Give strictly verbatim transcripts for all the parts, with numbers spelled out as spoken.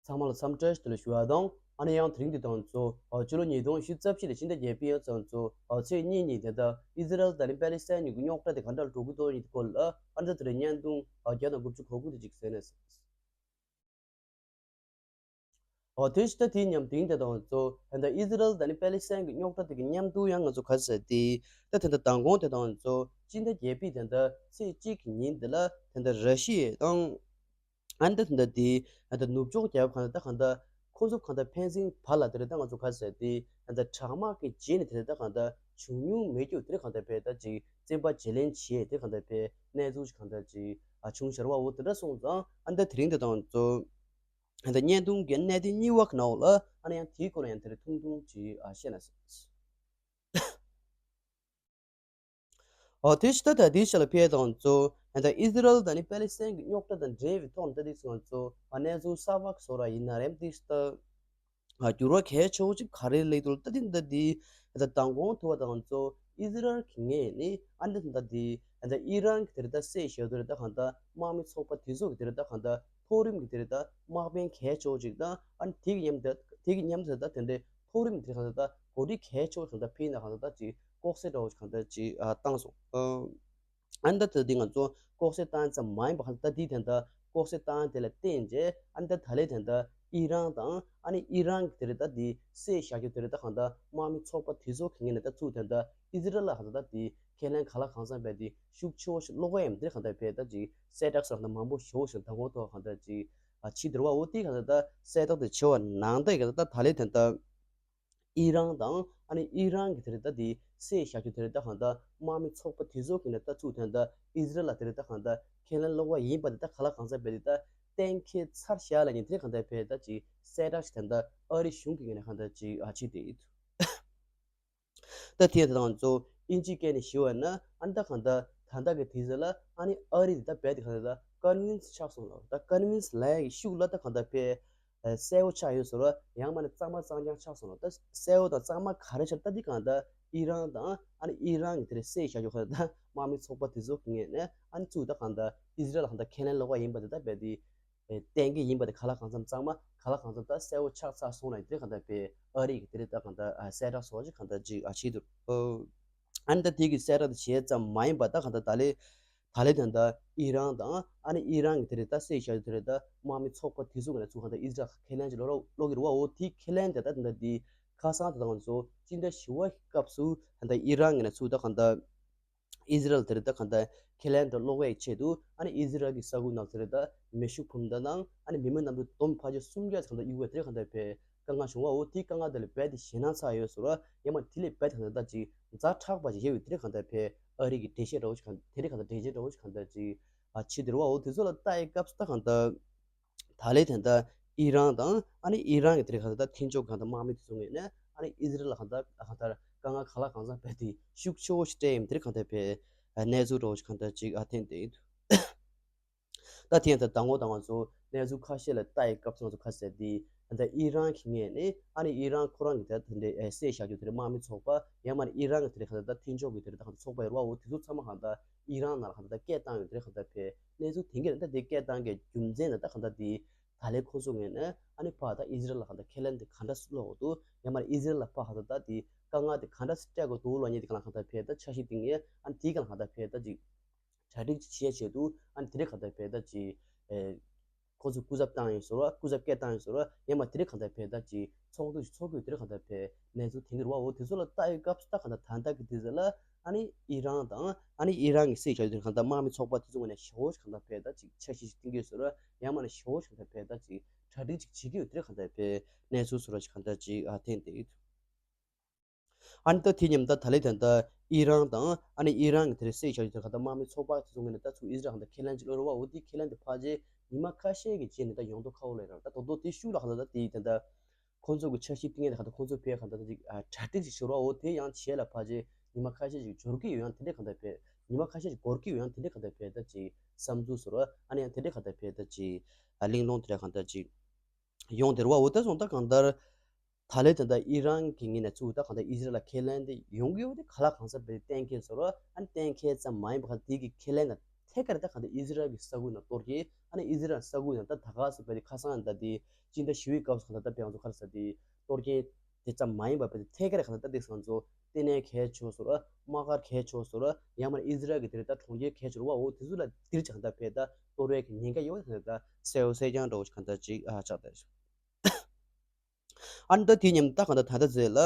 ཚང་མ་ལ་འཚམས་འདྲི་ཞུ་ལ་ཞུ་བ་དང་། ཨ་ནི་ཡང་དེ་རིང་འདི་དང་གཙོ་ཨ་ཕྱི་ལོ་ཉིས་སྟོང་ཉི་ཤུ་རྩ་བཞི་ལ་ཕྱི་ཟླ་བརྒྱད་པའི་ཡང་ཚང་གཙོ་ཨ་ཚེས་གཉིས་ཉིན་དེ་ལྟ་ཨི་ཟི་རལ་དང་ནི་པེ་ལི་སི་ཐན་གཉིས་ཀྱི་རྙོག་དྲ་དེ་ག་འདྲ་འགྲོ་གི་འདུག་ཡིན་སྐོར་ལ་ཨ་ནི་ད་དེ་རིང་བརྙན་ཐུང་ཨ་བརྒྱ་དང་དགུ་བཅུ་གོ་དགུ་དེ་ཅིག་གསན་ནས། ཨོ་དེ་ཕྱི་ད་དེའི་མཉམ་དེང་དེ་དང་གཙོ་ད་ལྟ་ཨི་ཟི་རལ་དང་ནི་པེ་ལི་སི་ཐན་གྱི་རྙོག་དྲ་དེ་གི་མཉམ་དུ་ཡང་ང་ཚོ་ག་ཟེར་ཏེ་ད་ད་ལྟ་མདང་དགོང་དེ་དང་གཙོ་ཕྱི་ཟླ་བརྒྱད་པའི་ད་ལྟ་ཚེས་གཅིག་གི་ཉིན་དེ་ལ་ད་ལྟ་ར་ཤི་ཡ་དང་ཨ་ནི་ད་ད་ལྟ་དེ་ད་ལྟ་ནུབ་ཕྱོགས་རྒྱལ་ཁབ་གང་ད་གང་ད་ཁོང་ཚོ་གང་ད་ཕན་ཚུན་བར་ལ་དེ་རེད་ད་ང་ཚོ་ག་ཟེར་ཏེ་ད་ལྟ་དྲག་དམག་གི་རྗེས་ནས་དེ་རེད་ད་གང་ད་བྱུང་མྱོང་མེད་རྒྱུ་དེ་རེད་གང་ད་ཕེ་ད་ཅིག་བཙན་པ་བརྗེ་ལེན་བྱས་དེ་གང་ད་ཕེ་གནས་ཚུལ་ཞིག་གང་ད་ཅིག་ཨ་བྱུང་ཤར་བ་འོ་དེ་འདྲ་སོང་ཙང་ཨ་ནི་ད་དེ་རིང་དེ་དང་གཙོ། ད་བརྙན་ཐུང་གི་གནད་དོན་གཉིས་པ་གི་ནང་ལ་ཨ་ནི་ཡང་དེའི་སྐོར་ལ་ཡང་དེ་རིང་ཐུང་ཐུང་ཅིག་ཨ་བཤད་ན་ཟེར། ཨོ་དེ་ཕྱི་ད་ད་དེའི་ཤ་ལ་ཕེ་དང་གཙོ་ད་ཨི་ཟི་རལ་དང་ནི་པེ་ལི་སི་ཐན་གྱི་རྙོག་དྲ་དང་འབྲེལ་བའི་ཐོག་ནས་ད་དེ་ཚོ་ང་ཚོ་ཨ་གནས་ཚུལ་གསར་པ་གི་བཟོ་ར་ཡིན་ན་རེམ་དེ་ཕྱི་ད། ཨ་འགྱུར་བ་གལ་ཆེ་བོ་ཅིག་ག་རེ་སླེབས་འདུག་ད་དེ་ད་དེ་ད་མདང་དགོང་ཐུག་པ་དང་གཙོ་ཨི་ཟི་རལ་གྱི་ངོས་ནས་ཨ་འདི་ད་དེ་ད་ཨི་རན་གྱི་དེ་རེད་ད་སྲས་ཞབས་དེ་རེད་ད་གང་ད་དམག་མི་ཚོགས་པ་དེ་ཚོ་གི་དེ་རེད་ད་གང་ད་མཐོ་རིམ་གྱི་དེ་རེད་ད་དམག་དཔོན་གལ་ཆེ་བོ་ཅིག་དང་ཨ་ནི་དེ་གི་མཉམ་དུ་དེ་གི་མཉམ་དུ་ད་དེ་འདྲའི་མཐོ་རིམ་དེ་གང་ད་ད་འགོ་ཁྲིད་གལ་ཆེ་བོ་གང་ད་ཕེ་ཡིན་ན་གང་ད་ད་ཅིག་ལྐོག་གསོད་འདྲ་བོ་ཅིག་གང་ད་ཅིག་ཨ་བཏང་སོང་། ཨ་ནི་ད་ད་དེ་ང་ཚོ་ལྐོག་གསོད་བཏང་ཙམ་མ་ཡིན་པ་གང་ད་ད་དེ་དེ་ད་ལྐོག་གསོད་བཏང་དེ་ལ་བརྟེན་རྗེས་ཨ་ནི་ད་ད་ལེ་དེ་ད་ཨི་རན་དང་ཨ་ནི་ཨི་རན་གྱི་དེ་རེད་ད་དེ་སྲས་ཞབས་ཀྱི་དེ་རེད་ད་གང་ད་དམག་མི་ཚོགས་པ་དེ་ཚོ་གི་ངོས་ནས་ད་ཚུར་དེ་ད་ཨི་ཟི་རལ་ལ་གང་ད་ད་དེ་ཁས་ལེན་ག་ལ་གང་འཚམ་བས་དེ་ཤུགས་ཆེ་བོ་ཞིག་སློག་གི་ཡིན་དེ་གང་ད་བས་ད་ཅིག་གསལ་བསྒྲགས་སོགས་ད་མང་པོ་ཞེ་བོ་ཞིག་ད་ངོ་ཐོག་གང་ད་ཅིག་ཨ་ཕྱི་དེ་རུ་བ་འོ་དེ་གང་ད་ད་གསལ་བསྒྲགས་དེ་བྱེད་པ་ནང་ད་གང་ད་ད་ད་ལེ་དེ་ད། ཨི་རན་དང་ཨ་ནི་ཨི་རན་གྱི་དེ་རེད་ད་དེ་སྲས་ཞབས་ཀྱི་དེ་རེད་ད་གང་ད་དམག་མི་ཚོགས་པ་དེ་ཚོ་གི་ནས་ད་ཚུར་དེ་ད་ཨི་ཟི་རལ་ལ་དེ་རེད་ད་གང་ད་ཁས་ལེན་སློག་པ་ཡིན་པ་དེ་ད་ག་ལ་གང་ཟག་བས་དེ་ད་གཏན་འཁེལ་ཚར་བཞག་ལ་ཉིན་དེ་རེད་གང་ད་བས་ད་ཅིག་གསལ་བསྒྲགས་ཤིག་དེ་ད་ཨ་རི་གཞུང་གི་ངོས་ནས་གང་ད་ཅིག་ཨ་ཕྱི་དེ་ཡིན། ད་དེ་ད་དང་གཙོ་ཨིན་ཇིའི་སྐད་ནས་ཞུ་བ་ན་ཨ་ནི་ད་གང་ད་ད་ད་གི་དེ་ཟེར་ལ་ཨ་ནི་ཨ་རི་དེ་ད་བས་དེ་གང་ད་ད་ཀོན་ཝིན་སི་ཆགས་སོང་ལ་ད་ཀོན་ཝིན་སི་ལ་ཡ་གི་ཤུགས་ལ་ད་གང་ད་བས། གསལ་བོ་ཆགས་ཡོད་ཟེར་བ་ཡང་མ་ནི་གཙང་མ་གཙང་རྐྱང་ཆགས་སོང་ལ་ད་གསལ་བོ་དང་གཙང་མ་ག་རེ་ཆགས་ད་འདི་གང་ད་ཨི་རན་དང་ཨ་ནི་ཨི་རན་གྱི་དེ་རེད་སྲས་བཞག་རྒྱུ་ག་ད་དམག་མི་ཚོགས་པ་དེ་ཚོ་གི་ངོས་ནས་ཨ་ནི་གཙོ་བོ་ད་གང་ད་ཨི་ཟི་རལ་ལ་གང་ད་ཁས་ལེན་ལོག་པ་ཡིན་པ་དེ་ད་རྦད་དེ་གཏན་འཁེལ་ཡིན་པ་དེ་ག་ལ་གང་འཚམ་གཙང་མ་ག་ལ་གང་འཚམ་ད་གསལ་བོ་ཆགས་ཚར་སོང་ལ་དེ་གང་ད་རྦད་ཨ་རི་གི་དེ་རེད་ད་གང་ད་གསལ་བསྒྲགས་སོགས་ཀྱི་གང་ད་ཅིག་ཨ་བྱེད་འདུག་ཨ་ནི་ད་དེ་གི་གསལ་བསྒྲགས་དེ་བྱས་ཙམ་མ་ཡིན་པ་ད་གང་ད་ད་ལེ། ད་ལེ་དེ་འདྲ་ཨི་རན་དང་ཨ་ནི་ཨི་རན་གྱི་དེ་རེད་ད་སྲས་ཞབས་དེ་རེད་ད་དམག་མི་ཚོགས་པ་དེ་ཚོ་ག་ནས་ཚུར་གང་ད་ཨི་ཟི་རལ་ཁས་ལེན་ཅིག་ལོ་རོ་ལོག་གི་རུ་བ་འོ་དེ་ཁས་ལེན་དེ་ད་དེ་འདྲ་དེ་ཁ་སང་དེ་དང་ཚོ་སྤྱི་ཟླ་བཞི་པ་གི་སྐབས་སུ་ད་ལྟ་ཨི་རན་གྱི་ནས་ཚུར་ད་གང་ད་ཨི་ཟི་རལ་དེ་རེད་ད་གང་ད་ཁས་ལེན་དེ་ལོག་པའི་ཆེད་དུ་ཨ་ནི་ཨི་ཟི་རལ་གྱི་ས་ཁུལ་ནང་དེ་རེད་ད་མེ་ཤུགས་འཕུར་མདའ་དང་ཨ་ནི་མི་མང་གནམ་གྲུ་བསྡོམས་ཕལ་ཆེར་སུམ་བརྒྱ་ཙམ་ད་གཡུག་པའི་དེ་རེད་གང་ད་བས། དཀའ་ངལ་བྱུང་བ་འོ་དེའི་དཀའ་ངལ་དེ་ལ་རྦད་དེ་ཞེད་སྣང་ཚ་ཡོད་ཟེར་བ་ཡང་མ་དེ་ལས་རྦད་དེ་གང་ལྟར་ཅིག་ཛ་དྲག་པ་ཞིག་ཡོད་པའི་དེ་རིང་གང་ལྟར་ཕེ་ཨ་རི་གི་འགྲེལ་བཤད་འདྲ་བོ་ཞིག་གང་དེ་རིང་གང་ལྟར་འགྲེལ་བཤད་འདྲ་བོ་ཞིག་གང་ལྟར་ཅིག་ཨ་ཕྱི་དེ་རུ་བ་འོ་དེ་ཚོ་ལ་ལྟ་ཡི་སྐབས་སུ་ད་གང་ལྟར་ད་ལས་དེ་ལྟར་ཨི་རན་དང་ཨ་ནི་ཨི་རན་གི་དེ་རིང་གང་ལྟར་མཐུན་ཕྱོགས་གང་ལྟར་དམག་མི་དེ་ཚོ་ངོས་ནས་ཨ་ནི་ཨི་ཟི་རལ་ལ་གང་ལྟར་གང་ལྟར་དཀའ་ངལ་ག་ལ་གང་འཚམ་རྦད་དེ་ཤུགས་ཆེ་བོ་ཞིག་སྤྲད་ཡིན་དེ་རིང་གང་ལྟར་ཕེ་གནས་ཚུལ་འདྲ་བོ་ཞིག་གང་ལྟར་ཅིག་ཨ་ཐེན་དེ་ཡིན་འདུག་ད་ཐེངས་ད་དང་པོ་དང་ང་ཚོ་གནས་ཚུལ་ཁ་ཤས་ལ་ལྟ་ཡི་སྐབས་སུ་ང་ཚོ་ཁ་གསལ་འདི་ད་ཨི་རན་གྱི་ངོས་ནས་ཨ་ནི་ཨི་རན་ཁོ་རང་གི་ད་དེ་འདྲའི་ཨེ་སྲས་བཞག་རྒྱུ་དེ་འདྲའི་དམག་མི་ཚོགས་པ་ཡང་མ་ནི་ཨི་རན་གྱི་དེ་འདྲའི་ག་ད་ད་མཐུན་ཕྱོགས་ཀྱི་དེ་འདྲ་ད་ག་ད་ཚོགས་པ་ཡོད་རེད་བ། འོ་དེ་ཚོ་ཚང་མ་ག་ད་ཨི་རན་ནང་ལ་ག་ད་ད་སྐད་བཏང་ཡོད་དེ་འདྲའི་ག་ད་ཕེ་གནས་ཚུལ་དེ་གས་ད་དེ་སྐད་བཏང་གི་རྒྱུ་མཚན་ད་ད་ག་ད་དེ་ད་ལས་ཁོ་ཚོ་ངོས་ནས་ཨ་ནི་ཕ་ད་ཨི་ཟི་རལ་ལ་ག་ད་ཁས་ལེན་དེ་ག་འདྲ་སློག་འདུག་ཡང་མ་ནི་ཨི་ཟི་རལ་ལ་ཕ་ག་ད་ད་དེ་དཀའ་ངལ་དེ་ག་འདྲ་སྤྲད་དགོས་འདུག་ལ་ཉེ་དེ་ག་ལ་ག་ད་ཕེ་ད་འཆར་གཞི་བཏིང་ཡས་ཨ་ནི་དེ་ག་ལ་ག་ད་ཕེ་ད་ཅིག་གྲ་སྒྲིག་ཅིག་བྱེད་ཆེད་དུ་ཨ་ནི་དེ་རིང་ག་ད་ཕེ་ད་ཅིག་ཨེ་ཁོ་ཚོ་སྐུ་ཚབ་བཏང་ཡོད་ཟེར་བ། སྐུ་ཚབ་སྐད་བཏང་ཡོད་ཟེར་བ། ཡང་མ་དེ་རིང་ག་ད་ཕེ་ད་ཅིག་ཚོགས་འདུ་ཞིག་ཚོགས་དགོས་དེ་རིང་ག་ད་ཕེ་གནས་ཚུལ་དེང་གི་རུ་བ་འོ་དེ་ཚོ་ལ་ལྟ་ཡི་སྐབས་སུ་ད་ག་ད་ད་ལྟ་གི་དེ་ཚོ་ལ་ཨ་ནི་ཨི་རན་དང་ཨ་ནི་ཨི་རན་གྱི་སྲས་བཞག་རྒྱུ་དེ་ག་ད་དམག་མི་ཚོགས་པ་དེ་ཚོ་ངོས་ནས་ཞེ་བོ་ཞིག་ག་ད་ཕེ་ད་ཅིག་འཆར་གཞི་ཞིག་བཏིང་གི་ཡོད་ཟེར་བ། ཡང་མ་ནི་ཞེ་བོ་ཞིག་ག་ད་ཕེ་ད་ཅིག་གྲ་སྒྲིག་ཅིག་བྱེད་ཀྱི་ཡོད་དེ་རིང་ག་ད་ཕེ་གནས་ཚུལ་ཚོ་ར་ཞིག་ག་ད་ཅིག་ཨ་ཐེན་དེ་ཡོད། ཨ་ནི་ད་དེ་མཉམ་ད་ད་ལེ་དེ་ད་ཨི་རན་དང་ཨ་ནི་ཨི་རན་གྱི་དེ་རིང་སྲས་བཞག་རྒྱུ་དེ་ག་ད་དམག་མི་ཚོགས་པ་དེ་ཚོ་ངོས་ནས་ད་ཚུར་ཨི་ཟི་རལ་ག་ད་ཁས་ལེན་ཅིག་ལོ་རུ་བ། འོ་དེ་ཁས་ལེན་དེ་ཕལ་ཆེར་ཉི་མ་ཁ་ཤས་ཀྱི་རྗེས་ནས་ད་ཡོང་མདོག་ཁ་པོ་ལ་རང་ད་དོ་དོ་དེ་ཤུགས་ལ་ག་ད་ད་དེ་དེ་ད་ཁོང་ཚོ་གི་འཆར་གཞི་བཏིང་ཡས་དེ་ག་ད་ཁོང་ཚོ་ཕེ་ག་ད་ད་ཅིག་ཨ་གྲ་སྒྲིག་ཅིག་ཞུ་རུ་བ། འོ་དེ་ཡང་བྱས་ལ་ཕལ་ཆེར་ཉི་མ་ཁ་ཤས་ཅིག་འབྱོར་གི་ཡོད། ཡང་དེ་འདྲས་ག་ད་ཕེ་ཉི་མ་ཁ་ཤས་ཅིག་འགོར་གི་ཡོད། ཡང་དེ་འདྲས་ག་ད་ཕེ་ད་ཅིག་བསམ་ཚུལ་ཟེར་བ་ཨ་ནི་ཡང་དེ་འདྲས་ག་ད་ཕེ་ད་ཅིག་ཨ་གླེང་སློང་དེ་འདྲས་ག་ད་ཅིག་ཡོང་དེ་རུ་བ། འོ་ད་སོང་ད་གང་ལྟར་ད་ལེ་དེ་ད་ཨི་རན་གྱི་ངོས་ནས་ཚུར་ད་གང་ལྟར་ཨི་ཟི་རལ་ལ་ཁས་ལེན་དེ་ཡོང་གི་ཡོད་དེ་ག་ལ་གང་ཟག་བས་གཏན་འཁེལ་ཟེར་བ་ཨ་ནི་གཏན་འཁེལ་ཙམ་མ་ཡིན་པ་ག་དེ་གི་ཁས་ལེན་ལ་ ཐད་ཀར་ད་གང་ལྟར་ཨི་ཟི་རལ་གྱི་ས་ཁུལ་ནང་གཏོར་སྐྱོན། ཨ་ནི་ཨི་ཟི་རལ་ས་ཁུལ་ནང་ད་ད་ག་སེ་བས་དེ་ཁ་སང་ད་དེ་སྤྱི་ཟླ་བཞི་པའི་སྐབས་སུ་གང་ལྟར་ད་བས་ང་ཚོ་ག་རེ་ཟེར་དེ་གཏོར་སྐྱོན་དེ་ཙམ་མ་ཡིན་པ་བས་དེ་ཐད་ཀར་གང་ལྟར་ད་དེ་ང་ཚོ་ལྟེ་གནས་གལ་ཆེ་བ་སོགས་ར་དམག་སྒར་གལ་ཆེ་བ་སོགས་ར་ཡང་མིན་ན་ཨི་ཟི་རལ་གྱི་དེ་རེད་ད་གྲོང་ཁྱེར་གལ་ཆེ་བ་འོ་དེ་ཚོ་ལ་དེར་ཅང་ད་བས་ད་གཏོར་བའི་གི་ཉེན་ཁ་ཡོད་པ་དེ་ད་གསལ་པོ་གསལ་རྐྱང་འདྲ་བོ་ཞིག་གང་ལྟར་ཅིག་ཨ་ཆགས་བསྡད་ཤག་ཨ་ནི་ད་དེ་མཉམ་ད་གང་ལྟར་ད་ལྟ་ཟེར་ལ་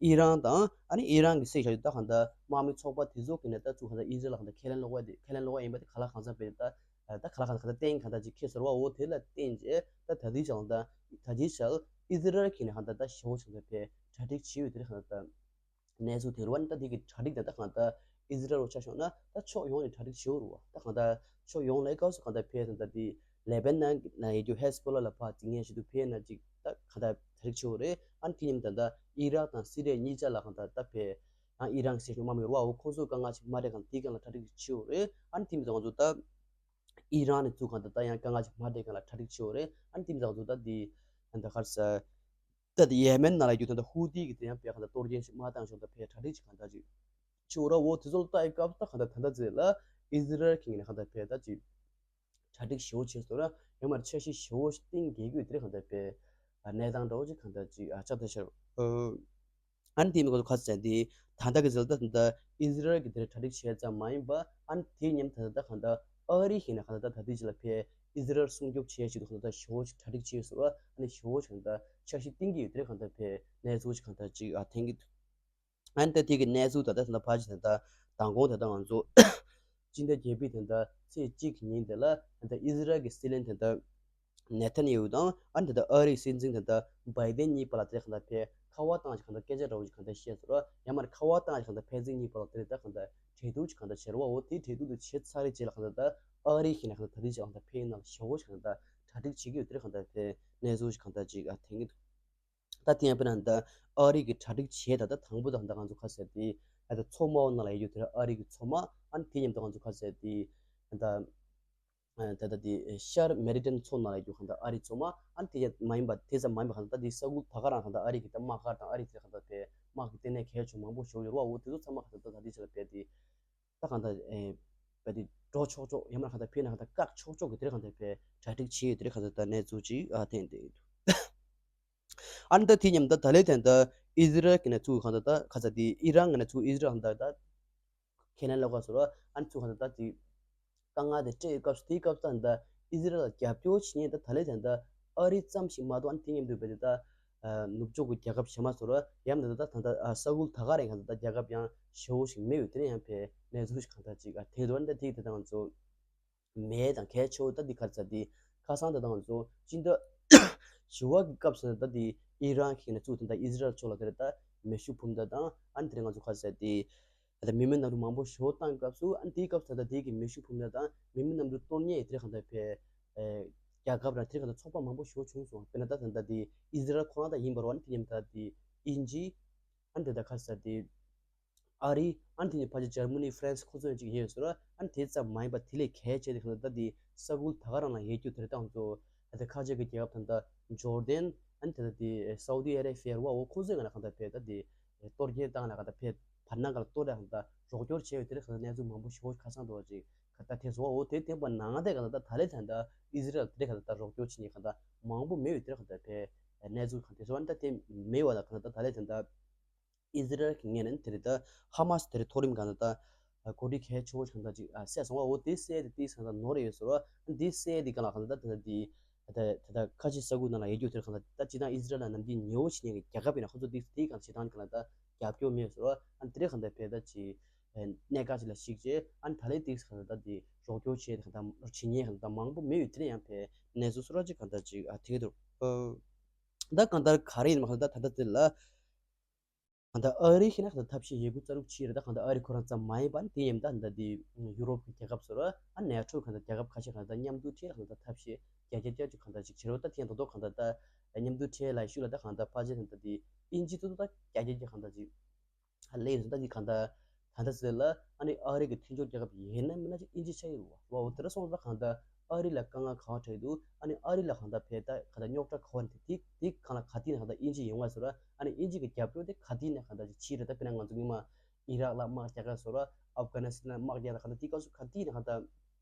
ཨི་རན་དང་ཨ་ནི་ཨི་རན་གྱི་སྲིད་བྱ་ཡུལ་ད་གང་ལྟར་དམག་མི་ཚོགས་པ་དེ་ཚོ་གི་ནས་ད་ཚུགས་གང་ལྟར་ཨི་ཟི་རལ་ལ་གང་ལྟར་ཁས་ལེན་ལོག་པ་དེ་ཁས་ལེན་ལོག་པ་ཡིན་པ་དེ་ག་ལ་གང་འཚམ་པའི་ད་ད་ག་ལ་གང་ལྟར་གང་ལྟར་བསྟན་གང་ལྟར་ཅིག་ཁེལ་ཟེར་བ་འོ་དེ་ལ་བརྟེན་རྗེས་ད་ད་ལྟའི་ཆ་ལ་ད་ད་ལྟའི་ཆ་ཨི་ཟི་རལ་གི་ནས་གང་ལྟར་ད་ཞེ་པོ་ཆེ་ད་བས་གྲ་སྒྲིག་བྱས་ཡོད་དེ་གང་ལྟར་གནས་ཚུལ་དེ་རུ་བ་ནི་ད་དེ་གི་གྲ་སྒྲིག་དང་ད་གང་ལྟར་ཨི་ཟི་རལ་རུ་ཆ་བཞག་ན་ད་ཕྱོགས་ཡོངས་ནས་གྲ་སྒྲིག་བྱེད་དགོས་རུ་བ་ད་གང་ལྟར་ཕྱོགས་ཡོངས་ལ་སྐབས་སུ་གང་ལྟར་བས་ད་ད་དེ་ལེ་བན་ནན་ནང་ཡོད་རྒྱུ་ཧེ་སི་བྷོ་ལ་ལ་ཕར་འཛིང་ངན་བྱེད་དུ་བས་ན་ཅིག་ད་གང་ལྟར་གྲ་སྒྲིག་བྱེད་དགོས་རེད། ཨ་ནི་དེ་ཉིན་ད་ད་ཨི་རག་དང་སི་རི་ཡ་གཉིས་ཆ་ལ་གང་ལྟར་ད་བས་ཨ་ཨི་རན་གྱི་སྲིད་གཞུང་དམག་མི་རུ་བ་འོ་ཁོང་ཚོ་དཀའ་ངལ་ཅིག་མ་འཕྲད་གང་དེའི་སྒང་ལ་གྲ་སྒྲིག་བྱེད་དགོས་རེད། ཨ་ནི་དེ་མིན་ད་ང་ཚོ་ད་ཨི་རན་ནས་ཚུགས་གང་ལྟར་ད་ཡང་དཀའ་ངལ་ཅིག་མ་འཕྲད་གང་ལ་གྲ་སྒྲིག་བྱེད་དགོས་རེད། ཨ་ནི་དེ་མིན་ད་ང་ཚོ་ད་དེ་ད་ག་རེ་ཟེར། ད་དེ་ཡེ་མེན་ནང་ལ་ཡོད་དུས་ད་ཧུ་ཏི་གི་དེ་ཡང་བས་གང་ལྟར་གཏོར་སྐྱོན་ཞིག་མ་བཏང་ཞོར་ད་བས་གྲ་སྒྲིག་ཅིག་གང་ལྟར་ཅིག་བྱེད་དགོས་ར་འོ་དེ་ཚོ་ལ་ལྟ་ཡི་སྐབས་ད་གང་ལྟར་ད་ལྟ་ཟེར་ལ་ཨི་ཟི་རལ་གྱི་ངོས་ནས་གང་ལྟར་བས་ད་ཅིག་གྲ་སྒྲིག་ཞེ་པོ་བྱས་སོང་ར་ཡང་མར་འཆར་གཞི་ཞེ་པོ་ཞིག་བཏིང་དགོས་ཀྱི་ཡོད་དེ་རེད་གང་ལྟར་བས་གནས་སྟངས་འདྲ་བོ་ཅིག་གང་ལྟར་ཅིག་ཨ་ཆགས་བསྡད་ཤག་ཨ་ནི་དེ་མིན་ཁོ་ཚོ་ཁ་ཟས་དེ་ད་ལྟ་གི་ཟེར་ད་ད་ཨི་ཟི་རལ་གྱི་དེར་གྲ་སྒྲིག་བྱས་ཙམ་མ་ཡིན་པ་ཨ་ནི་དེ་མཉམ་ད་ལྟ་ད་གང་ལྟར་ཨ་རི་ཞིག་ནས་གང་ལྟར་ད་ད་ལྟའི་ཆ་ལ་བས་ཨི་ཟི་རལ་སྲུང་སྐྱོབ་བྱས་ཞིག་ཏུ་གང་ལྟར་ཞེ་པོ་ཞིག་གྲ་སྒྲིག་བྱས་སོང་ར་ཨ་ནི་ཞེ་པོ་ཞིག་གང་ལྟར་འཆར་གཞི་བཏིང་གི་ཡོད་དེ་རེད་གང་ལྟར་བས་གནས་ཚུལ་ཞིག་གང་ལྟར་ཅིག་ཨ་འཐེན་གྱི་འདུག་ཨ་ནི་ད་དེ་གི་གནས་ཚུལ་ད་ལྟ་ད་ལྟ་ཕལ་ཆེར་ད་ལྟ་མདང་དགོང་ད་ལྟ་ང་ཚོ་སྤྱི་ཟླ་བརྒྱད་པའི་ད་ལྟ་ཚེས་གཅིག་གི་ཉིན་དེ་ལ་ད་ལྟ་ཨི་ཟི་རལ་གྱི་སྲིད་བློན་ད་ལྟ་ནེ་ཐན་ཡ་ཧུ་དང་ཨ་ནི་ད་ལྟ་ཨ་རིའི་སྲིད་འཛིན་ད་ལྟ་བྷའི་ཏན་གཉིས་བར་ལ་དེ་གང་ལྟར་ཕེ་ཁ་པར་བཏང་ཞིག་གང་ལྟར་སྐད་ཆ་འདྲ་བོ་ཞིག་གང་ལྟར་བཤད་ཟེར་རོ། ཡང་མ་རེད་ཁ་པར་བཏང་ཞིག་གང་ལྟར་ཕེ་ཚིག་གཉིས་བར་ལ་དེ་རེད་ད་གང་ལྟར་གྲོས་བསྡུར་ཞིག་གང་ལྟར་བྱེད་རོ། འོ་དེ་གྲོས་བསྡུར་དེ་བྱེད་ཚར་རེ་རྗེས་ལ་གང་ལྟར་ད་ཨ་རི་ཞིག་ནས་གང་ལྟར་ད་དེ་ཞིག་གང་ལྟར་ཕེ་ནང་ཞེ་པོ་ཞིག་གང་ལྟར་གྲ་སྒྲིག་བྱེད་ཀྱི་ཡོད་དེ་རེད་གང་ལྟར་ཕེ་གནས་ཚུལ་ཞིག་གང་ལྟར་ཅིག་ཨ་འཐེན་གྱི་འདུག་ད་དེ་ཡང་དཔེར་ན་ད་ཨ་རི་གི་གྲ་སྒྲིག་བྱས་ད་ད་དང་པོ་དང་ད་ང་ཚོ་ཁ་ཟེར་དེ་ད་མཚོ་དམའ་བོ་ནང་ལ་ཡོད་རྒྱུ་དེ་ཨ་རི་གི་མཚོ་དམག་ཨ་ནི་དེ་མཉམ་དུ་ང་ཚོ་ཁ་ཟེར་དེ་ད་ད་ད་དེ་ཤར་མེ་ཌི་ཊི་རེ་ནི་ཡན་མཚོ་ནང་ལ་ཡོད་རྒྱུ་གང་ལྟར་ཨ་རི་མཚོ་དམག་ཨ་ནི་དེ་ཡང་མ་ཡིན་པ་དེ་ཙམ་མ་ཡིན་པ་གང་ལྟར་ད་དེ་ས་ཁུལ་ད་ག་རང་གང་ལྟར་ཨ་རི་གི་ད་དམག་སྒར་དང་ཨ་རི་དེ་གང་ལྟར་དེ་དམག་གི་ལྟེ་གནས་གལ་ཆེ་མང་པོ་ཞིག་ཡོད་རེད་བ། འོ་དེ་ཚོ་ཚང་མ་གང་ལྟར་ད་ད་དེ་ཆ་ལ་བས་དེ་ད་གང་ལྟར་ཨེ་བས་དེ་འགྲོ་ཆོག་ཆོག་ཡང་མ་གང་ལྟར་ཕེ་ན་གང་ལྟར་བཀག་ཆོག་ཆོག་གི་དེ་གང་ལྟར་བས་གྲ་སྒྲིག་བྱས་ཡོད་དེ་གང་ལྟར་ད་གནས་ཚུལ་ཅིག་ཨ་འཐེན་བསྡད་ཡོད་འདུག་ཨ་ནི་ད་དེ་མཉམ་ད་ད་ལོའི་ཐད་ད་ཨི་ཟི་རལ་གྱི་ནས་ཚུགས་གང་ད་ད་ཁ་ཚ་དེ་ཨི་རན་གྱི་ནས་ཚུགས་ཨི་ཟི་རལ་གང་ད་ད་ཁས་ལེན་ལོག་ག་སོ་ར་ཨ་ནི་ཚུགས་གང་ད་ད་དེ་དཀའ་ངལ་དེ་སྤྲད་སྐབས་སུ་དེའི་སྐབས་ད་ད་ཨི་ཟི་རལ་ལ་རྒྱབ་སྐྱོར་བྱེད་མཁན་ད་ད་ལོའི་ཐད་ད་ཨ་རི་ཙམ་ཞིག་མ་གཏོགས་ཨ་ནི་དེ་མཉམ་དུ་བས་ད་ད་ནུབ་ཕྱོགས་ཀྱི་རྒྱལ་ཁབ་གཞན་མ་སོ་ར་ཡང་ད་ད་ད་ད་ས་ཁུལ་ད་ག་རེ་གང་ད་ད་རྒྱལ་ཁབ་ཡང་ཞེ་པོ་ཞིག་མེད་ཡོད་དེ་ནས་ཡང་བས་གནས་ཚུལ་ཞིག་གང་ད་ཅིག་ཨ་དེ་དོན་ད་དེ་ད་ད་ང་ཚོ། མེད་དང་གལ་ཆེ་བོ་ད་འདི་ག་རེ་ཟེར་འདི་ཁ་སང་ད་ང་ཚོ་སྤྱི་ཟླ་བཞི་པ་གི་སྐབས་སུ་ད་འདི་ཨི་རན་གྱི་ནས་ཚུགས་ད་ཨི་ཟི་རལ་ཕྱོགས་ལ་དེར་ད་མེ་ཤུགས་འཕུར་མདའ་དང་ཨ་ནི་དེར་ང་ཚོ་ག་རེ་ཟེར་འདི་ད་མི་མེད་གནམ་གྲུ་མང་པོ་ཞེ་པོ་བཏང་སྐབས་སུ་ཨ་ནི་དེའི་སྐབས་སུ་ད་དེ་གི་མེ་ཤུགས་འཕུར་མདའ་དང་མི་མེད་གནམ་གྲུ་གཏོར་མཁན་དེར་གང་ད་ཕེ་རྒྱལ་ཁབ་རང་དེར་གང་ད་ཚོགས་པ་མང་པོ་ཞེ་པོ་བྱུང་སོང་། དཔེར་ན་ད་ད་འདི་ཨི་ཟི་རལ་ཁོ་རང་ད་ཡིན་པ་རེད་བ། ཨ་ནི་དེ་མཉམ་ད་འདི་ཨིན་ཇི་ཨ་ནི་དེ་ད་ག་རེ་ཟེར་འདི། ཨ་རི་ཨ་ནི་དེ་ནས་ཕལ་ཆེར་འཇར་མ་ནི་ཧྥ་རན་སི་ཁོ་ཚོ་ཡང་གཅིག་ཡོད་ཟེར་བ། ཨ་ནི་དེ་ཙམ་མ་ཡིན་པ་དེ་ལས་གལ་ཆེ་དེ་གང་ལྟར་ད་དེ་ས་ཁུལ་ད་ག་རང་ལ་ཡོད་རྒྱུ་དེ་རེད། ད་ང་ཚོ་ད་ལྟ་ཁ་ཆེ་གི་རྒྱལ་ཁབ་ད་ལྟ་ཇོར་ཌན་ཨ་ནི་ད་ལྟ་དེ་སའུ་ཏི་ཨ་རེ་བྷི་ཡ་རེད་བ། འོ་ཁོ་ཚོའི་ངང་ལ་གང་ལྟར་བས་ད་དེ་གཏོར་སྐྱོན་བཏང་ནས་གང་ལྟར་བས་བར་སྣང་གང་ལ་གཏོར་རེ་གང་ལྟར་རོགས་སྐྱོར་བྱས་ཡོད་དེ་རེད། གང་ལྟར་གནས་ཚུལ་མང་པོ་ཞེ་པོ་ཁ་སང་དུ་བ་ཅིག་གང་ལྟར་ཐེབས་སོང་བ། འོ་དེ་ཐེབས་པ་ནང་ལྟར་གང་ལྟར་ད་ལས་ད་ལྟ་ཨི་ཟི་རལ་དེ་གང་ལྟར་རོགས་སྐྱོར་བྱེད་མཁན་གང་ལྟར་མང་པོ་མེད་ཡོད་དེ་རེད། གང་ལྟར་བས་གནས་ཚུལ་གང་ཐེབས་སོང་བ། ད་དེ་མེད་བ་ལ་གང་ལྟར་ད་ལས་ད་ལྟ། ཨི་ཟི་རལ་གྱི་ངོས་ནས་དེ་རིང་ད་ཧ་མ་སི་དེ་རིང་མཐོ་རིམ་སྒང་ལ་ད་གོ་སྒྲིག་གལ་ཆེ་བོ་ཞིག་ད་ཅིག་ཨ་གསལ་སོང་བ། འོ་དེ་གསལ་དེ་དེ་སང་ད་ནོར་ཡོད་ཟེར་བ། འདི་གསལ་དེ་ག་ལ་གང་ལ་ད་ད་དེ་ད་ད་ཁ་ཆེ་ས་ཁུལ་ནང་ལ་ཡོད་རྒྱུ་དེར་གང་ལ་ད་ཅི་ད་ཨི་ཟི་རལ་ལ་ནམ་རྒྱུན་ཉེ་བོ་བྱེད་མཁན་གྱི་རྒྱལ་ཁབ་ཡིན་ན་ཁོ་ཚོ་དེ་དེ་གང་བྱེད་སྟངས་གང་ལ་ད་རྒྱབ་སྐྱོར་མེད་ཟེར་བ། ཨ་དེ་རིང་གང་ལ་བས་ད་ཅི་གནད་འགག་ཅིག་ལ་གཞིགས་རྗེས་ཨ་ད་ལས་དེ་གང་ལ་ད་དེ་རོགས་སྐྱོར་བྱེད་དེ་གང་ལ་བྱེད་མཁན་གང་ལ་ད་མང་པོ་མེད་ཡོད། དེ་རིང་ཡང་བས་གནས་ཚུལ་སོ་ར་ཅིག་གང་ལ་ད་ཅིག་ཨ་དེ་ག་འདུག་ད་གང་ལྟར་ག་རེ་ཡིན་མ་གང་ལ་ད་ད་ད་དེ་ལ། གང་ལྟར་ཨ་རི་ཤི་ན་གང་ལྟར་ཐབས་ཤེས་ཡོད་རྒུ་རྩ་རུག་ཕྱིར་རེད། ད་གང་ལྟར་ཨ་རི་ཁོ་རང་ཙམ་མ་ཡིན་པ་ནི་དེ་ཡིན་ད་ད་དེ་ཡུ་རོབ་ཀྱི་རྒྱལ་ཁབ་ཚོ་ར་ཨ་ནེ་ཊོ་གང་ལྟར་རྒྱལ་ཁབ་ཁ་ཤས་གང་ལྟར་མཉམ་དུ་ཁྲིད་ལ་གང་ལྟར་ཐབས་ཤེས་རྒྱ་རྒྱ་རྒྱ་ཅིག་གང་ལྟར་ཅིག་བྱེད་རོགས། ད་དེ་ཡང་དོ་དོ་གང་ལྟར་ད་མཉམ་དུ་ཁྲིད་ལ་ཤུ་ལ་ད་གང་ལྟར་ཕ་ཆེ་གང་ལྟར་དེ་ཨིན་ཇི་དོ་དོ་ད་རྒྱ་རྒྱ་རྒྱ་གང་ལྟར་ཅིག་ཨ་ལས་ཡིན་ད་དེ་གང་ལྟར་ད་ལྟ་ཟེར་ལ་ཨ་ནི་ཨ་རི་གི་མཐུན་ཕྱོགས་རྒྱལ་ཁབ་ཡིན་ན་མིན་ན་ཅིག་ཨིན་ཇི་ཆ་ཡི་རུ་བ་བ་འོ་དེ་ར་སོང་ད་གང་ལྟར། ཨ་རི་ལ་དཀའ་ངལ་ག་བ་འཕྲད་འདུག་ཨ་ནི་ཨ་རི་ལ་གང་ལྟར་བས་ད་ག་ད་རྙོག་དྲ་ག་བ་འདི་དེ་དེ་གང་ལ་ག་དུས་ནས་གང་ལྟར་ཨིན་ཇི་ཡོང་བ་ཟེར་ར། ཨ་ནི་ཨིན་ཇི་གི་རྒྱབ་སྐྱོར་དེ་ག་དུས་ནས་གང་ལྟར་ཅིག་ཕྱིས་རེད། ད་དཔེར་ན་ང་ཚོ་སྔོན་མ་ཨི་རག་ལ་དམག་རྒྱག་ག་ཟེར་ར། ཨབ་གྷ་ནི་སི་ཐན་དམག་རྒྱག་ད་གང་ལྟར་དེ་སྐབས་སུ་ག་དུས་ནས་གང་ལྟར་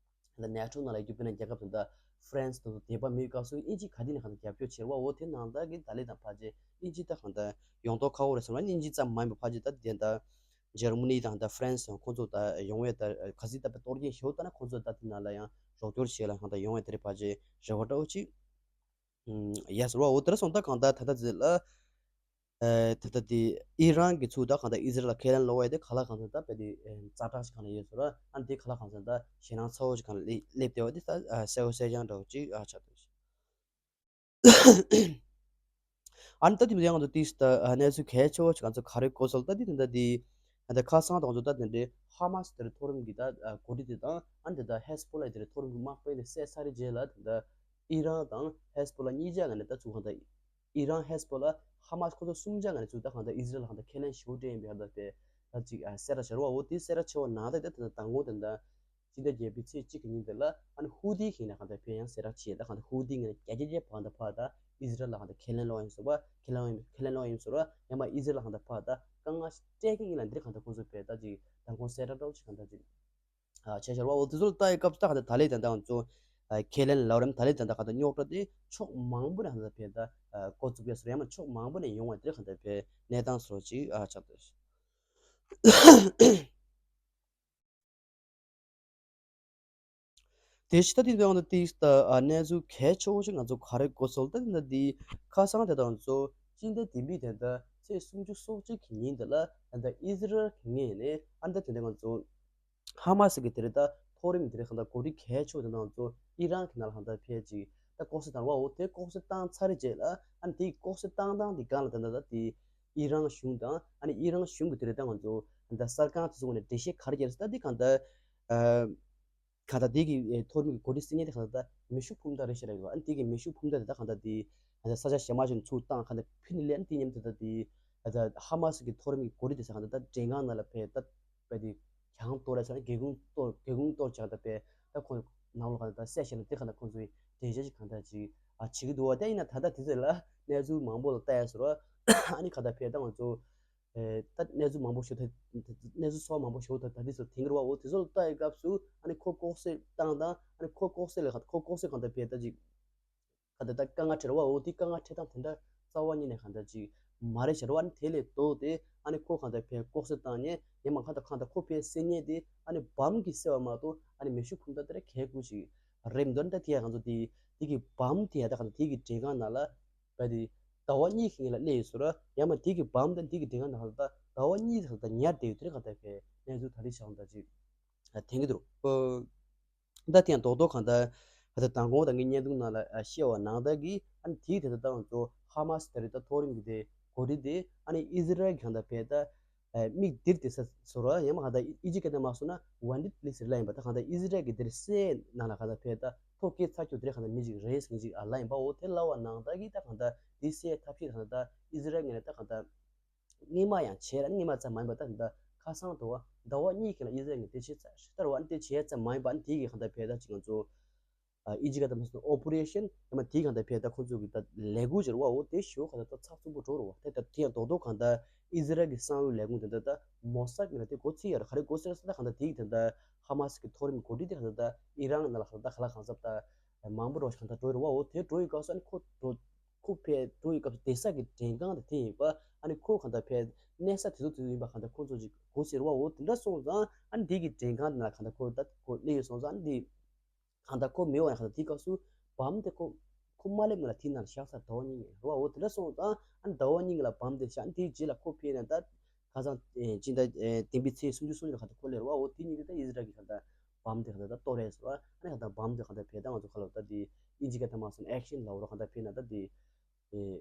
ད་ནེ་ཊོ་ནང་ལ་ཡོད་པའི་ན་རྒྱལ་ཁབ་དང་ད་ཧྥ་རན་སི་དང་དེ་པ་མི་དཀར་སོགས་དབྱིན་ཇི་ག་དེ་ནས་གང་ལྟར་རྒྱབ་སྐྱོར་བྱེད་པ་འོ་དེ་ནང་ད་གི་ད་ལི་དང་ཕལ་ཆེར་དབྱིན་ཇི་ད་གང་ལྟར་ཡོང་མདོག་ཁ་པོ་རེད་ཟེར་བ་ནི་དབྱིན་ཇི་ཙམ་མ་ཡིན་པ་ཕལ་ཆེར་ད་དེ་ད་འཇར་མ་ནི་དང་ད་ཧྥ་རན་སི་ཡང་ཁོང་ཚོ་ད་ཡོང་བའི་ད་ག་ཚིག་ད་པའི་གཏོར་སྐྱོན་ཞེ་པོ་ད་ན་ཁོང་ཚོ་ད་དེ་ནང་ལ་ཡང་རོགས་སྐྱོར་བྱེད་ལ་གང་ལྟར་ཡོང་བའི་དེ་རེད་ཕལ་ཆེར་རེ་བ་འདྲ་བོ་ཅིག་ཡ་ཟེར་བ་འོ་དེ་ར་སོང་ད་གང་ལྟར་ད་ད་ཟེར་ལ། ཨེ་ད་ལྟ་དེ་ཨི་རན་གྱི་ཚུགས་ད་གང་ལྟར་ཨི་ཟི་རལ་ལ་ཁས་ལེན་ལོག་ཡ་དེ་ག་ལ་གང་ལྟར་ད་དཔེ་དེ་ཛ་དྲག་ཞིག་གང་ལ་ཡོད་ཟེར་ར། ཨ་ནི་དེ་ག་ལ་གང་ལྟར་ད་ཞེད་སྣང་ཚ་བོ་ཞིག་གང་ལ་སླེབས་བསྡད་པ་དེ་ད་གསལ་པོ་གསལ་རྐྱང་འདྲ་བོ་ཅིག་ཨ་ཆགས་འདུག་ཨ་ནི་ད་དེ་ཡང་ང་ཚོ་དེ་ད་གནས་ཚུལ་གལ་ཆེ་བོ་ཞིག་ང་ཚོ་ག་རེ་གོ་སོང་ད་དེ་ད་ལྟ་དེ་ད་ཁ་སང་ད་ང་ཚོ་ད་དེ་འདྲའི་ཧ་མ་སི་དེ་རེད་མཐོ་རིམ་གྱི་ད་འགོ་ཁྲིད་དེ་དང་ཨ་ནི་དེ་ད་ཧེ་ཟ་བྷོ་ལ་དེ་རེད་མཐོ་རིམ་གྱི་དམག་དཔོན་དེ་བསད་ཚར་རྗེས་ལ་དེ་ད་ཨི་རན་དང་ཧེ་ཟ་བྷོ་ལ་གཉིས་ཆ་ག་ནས་ད་ཚུགས་གང་ལྟར་ཨི་རན་ཧེ་ཟ་བྷོ་ལ་ཧ་མ་སི་ཁོ་ཚོ་གསུམ་ཆ་ག་ནས་ཚུགས་ད་གང་ལྟར་ཨི་ཟི་རལ་ལ་གང་ལྟར་ཁས་ལེན་ཞུ་སྤྲད་ཡིན་པའི་གང་ལྟར་དེ་ད་ཅིག་གསལ་བསྒྲགས་བྱ་རོགས་འོ་དེ་གསལ་བསྒྲགས་བྱས་པ་ནང་ད་དེ་ད་མདང་དགོང་དེ་ད་སྤྱི་ཟླ་བརྒྱད་པའི་ཚེས་གཅིག་གི་ཉིན་དེ་ལ་ཨ་ནི་ཧུ་ཐི་ཁེ་ནས་གང་ལྟར་ཕེ་ཡང་གསལ་བསྒྲགས་བྱས་ད་གང་ལྟར་ཧུ་ཐི་ངོས་ནས་བརྒྱ་ཆ་བརྒྱ་བར་ད་ཕར་ད་ཨི་ཟི་རལ་ལ་གང་ལྟར་ཁས་ལེན་ལོག་ཡིན་ཟེར་བ་ཁས་ལེན་ཁས་ལེན་ལོག་ཡིན་ཟེར་བ་ཡང་མ་ཨི་ཟི་རལ་ལ་གང་ལྟར་ཕར་ད་དཀའ་ངལ་སྤྲད་མཁན་ཡིན་ལ་འདིར་གང་ལྟར་ཁོང་ཚོ་ཕེ་ད་ཅིག་མདང་དགོང་གསལ་བསྒྲགས་འདྲ་བོ་ཅིག་གང་ལྟར་ཅིག་ཨ་བྱས་ཤར་བ་འོ་དེ་ཚོ་ལ་ལྟ་ཡི་སྐབས་སུ་ད་ག་ད་ད་ལེ་ད་ད་ང་ཚོ་ཨ་ཁས་ལེན་ལབ་རམ་ད་ལེ་ད་ད་ག་ད་རྙོག་དྲ་དེ་ཕྱོགས་མང་པོ་ནས་ད་ད་ཕེ་ད་ཨ་འགོ་བཙུགས་པའི་སོ་ཡང་མ་ཕྱོགས་མང་པོ་ནས་ཡོང་བ་དེ་ག་ད་ཕེ་གནས་སྟངས་སོ་ཅིག་ཨ་ཆགས་ཏེ། དེ་ཕྱི་ད་དེ་ད་ང་ཚོ་དེ་ད་ཨ་གནས་ཚུལ་གལ་ཆེ་བོ་ཞིག་ང་ཚོ་ག་རེ་གོ་སོང་ད་ད་དེ་ཁ་སང་དེ་ད་ང་ཚོ་སྤྱི་ཟླ་འདི་པའི་དེ་ད་ཚེས་སུམ་ཅུ་སོ་གཅིག་གི་ཉིན་དེ་ལ་ད་ད་ཨི་ཟི་རལ་གི་ངོས་ནས་ཨ་ད་དེ་ད་ང་ཚོ། ཧ་མ་སི་གི་དེ་རེད་ད་མཐོ་རིམ་དེ་རེད་གང་ལྟར་འགོ་ཁྲིད་གལ་ཆེ་བ་དེ་ནང་ཚོ་ཨི་རན་གི་ནང་ལ་གང་ལྟར་ཕེ་ཅིག་ད་ལྐོག་ཟ་བཏང་བ་འོ་དེ་ལྐོག་ཟ་བཏང་ཚར་རྗེས་ལ་ཨ་ནི་དེའི་ལྐོག་ཟ་བཏང་སྟངས་དེ་སྒང་ལ་ད་ད་ད་དེ་ཨི་རན་གཞུང་དང་ཨ་ནི་ཨི་རན་གཞུང་གི་དེ་རེད་ད་ང་ཚོ་ད་གསར་ཁང་དེ་ཚོ་ངོས་ནས་འགྲེལ་བཤད་ག་རེ་བརྒྱབ་ཟེར་ད་དེ་གང་ལྟར་ཨ་གང་ལྟར་དེ་གི་མཐོ་རིམ་གི་འགོ་ཁྲིད་སེ་ཉེ་དེ་གང་ལྟར་མེ་ཤུགས་འཕུར་མདའ་རེད་ཤེས་ར་ཡོད་ཨ་ནི་དེ་གི་མེ་ཤུགས་འཕུར་མདའ་དེ་ད་གང་ལྟར་དེ་གང་ལྟར་ས་ཆ་གཞན་མ་ཞིག་ནས་ཚུར་བཏང་གང་ལྟར་ཕུད་ནས་ལེན་དེ་མཉམ་དུ་ད་དེ། ད་ཧ་མ་སི་གི་མཐོ་རིམ་གྱི་འགོ་ཁྲིད་དེ་ཚོ་གང་ལྟར་ད་འགྲེམས་ཁང་ནང་ལ་ཕེ་ད་ཕེ་དེ་གྱང་གཏོར་ར་ཚ་སྒེའུ་ཁུང་གཏོར་སྒེའུ་ཁུང་གཏོར་བྱས་ད་ཕེ་ད་ཁོང་ནང་ལོགས་གང་ལྟར་ད་བསད་བཞག་ན་དེ་གང་ལྟར་ཁོང་ཚོའི་འགྲེལ་བཤད་ཅིག་གང་ལྟར་ཅིག་ཨ་བྱེད་ཀྱི་འདུག་བ། དེ་ཡིན་ན་ད་ལྟ་དེ་ཚོ་ལ་གནས་ཚུལ་མང་པོ་ལ་ལྟ་ཡ་ཟེར་བ་ཨ་ནི་གང་ལྟར་ཕེ་ད་ང་ཚོ་ཨེ་ད་གནས་ཚུལ་མང་པོ་ཞིག་ད་གནས་ཚུལ་ཚོ་མང་པོ་ཞིག་ད་ད་དེ་ཚོ་དེང་རུ་བ་འོ་དེ་ཚོ་ལ་ལྟ་ཡི་སྐབས་སུ་ཨ་ནི་ཁོ་ལྐོག་གསོད་བཏང་དང་ཨ་ནི་ཁོ་ལྐོག་གསོད་ལ་ཁོ་ལྐོག་གསོད་གང་ལྟར་ཕེ་ད་ཅིག་གང་ལྟར་ད་དཀའ་ངལ་འཕྲད་ར་བ་འོ་དེ་དཀའ་ངལ་འཕྲད་སྟངས་དེ་འདྲ་རྩ་བ་ཉིད་ནས་གང་ལྟར་ཅིག་མ་རེད་ཤར་བ་ནི་དེ་ལས་ལྡོག་སྟེ་ཨ་ནི་ཁོ་གང་ལྟར་ཕེ་ལྐོག་གསོད་བཏང་ནས་ཡང་མ་གང་ལྟར་གང་ལྟར་ཁོ་ཕེ་བསད་ཉེས་དེ་ཨ་ནི་བམ་གྱིས་བསད་པ་མ་གཏོགས་ཨ་ནི་མེ་ཤུགས་འཕུར་མདའ་དེ་ར་གས་ཁུ་ཞིག་རེད་མི་འདུག་ད་དེ་ཡང་གང་ལྟར་དེ་དེ་གི་བམ་དེ་ཡང་ད་གང་ལྟར་དེ་གི་འགྲེམས་ཁང་ནང་ལ་བ་དེ་ཟླ་བ་གཉིས་ཤིག་ལ་སླེབས་ཡོད་ཟེར་ར་ཡང་མ་དེ་གི་བམ་དང་དེ་གི་འགྲེམས་ཁང་ནང་ལ་ད་ཟླ་བ་གཉིས་ལ་ད་ཉར་བསྡད་ཡོད་དེ་ར་གང་ལྟར་ཕེ་གནས་ཚུལ་ད་རེས་ཤག་ད་ཅིག་དེང་གི་འདུག་ད་དེ་ཡང་རྡོག་རྡོག་གང་ལྟར་ད་ལྟ་མདང་དགོང་ད་ངའི་བརྙན་ཐུང་ནང་ལ་བཤད་པ་ནང་ལྟར་གྱི་ཨ་ནི་དེའི་དེ་ད་ལྟ་ང་ཚོ་ཧ་མ་སི་དེ་རེད་ད་མཐོ་རིམ་གྱི་དེ་འགོ་ཁྲིད་དེ་ཨ་ནི་ཨི་ཟི་རལ་གྱི་གང་ལྟར་ཕེ་ད་མིག་ལྡིར་དེ་ས་སོ་ར་ཡང་མ་གང་ལྟར་ཨི་ཇི་སྐད་ནས་མ་སོང་ན་wanted police རེད་ལ་ཡིན་པ་ད་གང་ལྟར་ཨི་ཟི་རལ་གྱི་དེར་སའི་ནང་ལ་གང་ལྟར་ཕེ་ད་ཐོ་སྐྱེས་ཚ་ཁྱོད་དེ་རེད་གང་ལྟར་མི་ཅིག་རེད་ཟེར་མཁན་ཅིག་ཨ་ལ་ཡིན་པ་འོ་དེ་ལ་བ་ནང་ལྟར་གྱི་ད་གང་ལྟར་དེ་སའི་ཐབས་ཤེས་གང་ལྟར་ཨི་ཟི་རལ་ངོས་ནས་ད་གང་ལྟར། སྔོན་མ་ཡང་བྱས་ལ་སྔོན་མ་ཙམ་མ་ཡིན་པ་ད་ད་ཁ་སང་དུ་བ་ཟླ་བ་གཉིས་ཀྱི་ལ་ཨི་ཟི་རལ་གྱི་དེ་བྱས་ཚར་ལྟར་བ་འདི་བྱས་ཙམ་མ་ཡིན་པ་འདི་གི་གང་ལྟར་ཕེ་ད་ཅིག་ང་ཚོ་ཨ་ཨི་ཇི་ག་ད་མ་སོང་ཨོ་པ་རེ་ཤན་ཡང་མ་འདི་གང་ལྟར་ཕེ་ད་ཁོང་ཚོ་གི་ད་ལས་འགུལ་སྦྱོར་བ་འོ་དེ་ཞོ་ག་ད་ད་ཚགས་ཚུད་པོ་འགྲོ་རུ་བ་དེ་ད་དེ་ཡང་རྡོག་རྡོག་གང་ལྟར་ཨི་ཟི་རལ་གྱི་གསང་བའི་ལས་ཁུངས་དེ་ད་ད་མོ་སཱད་ངི་ལ་དེ་གོ་ཚིག་ཡ་ར་ག་རེ་གོ་ཚིག་ར་ས་ད་གང་ལྟར་དེ་གི་དེ་ད་ཧ་མ་སི་གི་མཐོ་རིམ་འགོ་ཁྲིད་དེ་གང་ལྟར་ད་ཨི་རན་ནང་ལ་གང་ལྟར་ག་ལ་གང་ཟབ་ད་མང་པོ་རོ་ཞིག་གང་ལྟར་འགྲོ་ཡི་རུ་བ་འོ་དེ་འགྲོ་ཡི་སྐབས་སུ་ཨ་ནི་ཁོ་འགྲོ། ཁོ་ཕེ་འགྲོ་ཡི་སྐབས་སུ་བསྡད་ས་གི་མགྲོན་ཁང་དེ་དེ་ཡིན་པ་ཨ་ནི་ཁོ་གང་ལྟར་ཕེ་གནས་ས་དེ་ཚོ་དེ་ཚོ་ཡིན་པ་གང་ལྟར་ཁོ་ཚོ་ཅིག་གོ་ཟེར་བ་འོ་དེ་འདྲ་སོང་ཙང་ཨ་ནི་དེ་གི་མགྲོན་ཁང་དེ་ན་གང་ལྟར་ཁོ་ད་ཁོ་སླེབས་ཡོད་སོང་ཙང་ཨ་ནི་དེ་གང་ལྟར་ཁོ་མེད་བ་ཡང་གང་ལྟར་དེ་སྐབས་སུ་བམ་དེ་ཁོ་ཁོ་མ་སླེབས་ང་ལ་དེ་ན་བཞག་ས་ཟླ་བ་གཉིས་ངེས་རུ་བ་འོ་དེ་འདྲ་སོང་ཙང་ཨ་ནི་ཟླ་བ་གཉིས་ངེས་ལ་བམ་དེ་བཞག་ཨ་ནི་དེའི་རྗེས་ལ་ཁོ་ཕེ་ནས་ད་ཁ་སང་སྤྱི་ཟླ་བདུན་པའི་ཚེས་སུམ་ཅུ་སོ་གཉིས་ལ་གང་ལྟར་ཁོ་སླེབས་རུ་བ་འོ་དེ་གཉིས་དེ་ད་ཨི་ཟི་རལ་གི་གང་ལྟར་བམ་དེ་གང་ལྟར་ད་གཏོར་རེད་ཟེར་བ་ཨ་ནི་གང་ལྟར་བམ་དེ་གང་ལྟར་ཕེ་ད་ང་ཚོ་ཁ་ལོ་ད་དེ་ཨིན་ཇི་སྐད་ཐ་མ་སོང་ཨེག་ཤན་ལ་འོ་ར་གང་ལྟར་ཕེ་ན་ད་དེ། ཨེ།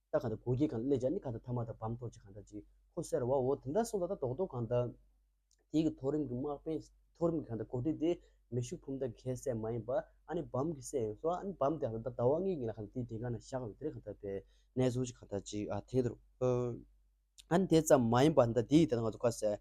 ད་གང་ལྟར་གོ་སྐྱེས་གང་ལ་ལས་བྱ་ནི་གང་ལྟར་ཐ་མ་ད་བམ་ཐོག་ཅིག་གང་ལྟར་ཅིག་ཁོ་ཟེར་བ་འོ་དེ་འདྲ་སོང་ད་ད་རྡོག་རྡོག་གང་ལྟར་དེའི་གི་མཐོ་རིམ་གི་དམག་དཔོན་མཐོ་རིམ་གི་གང་ལྟར་འགོ་ཁྲིད་དེ་མེ་ཤུགས་འཕུར་མདའ་གི་ཁས་བསད་མ་ཡིན་པ་ཨ་ནི་བམ་གི་བསད་ཡོད་སོང་ཨ་ནི་བམ་དེ་གང་ལྟར་ཟླ་བ་གཉིས་ཀྱི་ལ་གང་ལྟར་དེའི་མགྲོན་ཁང་ན་བཞག་ཡོད་དེ་གང་ལྟར་པའི་གནས་ཚུལ་ཅིག་གང་ལྟར་ཅིག་ཨ་དེ་འདུག་ཨ་ནི་དེ་ཙམ་མ་ཡིན་པ་འདི་དེ་ད་ང་ཚོ་ཁ་ཟེར།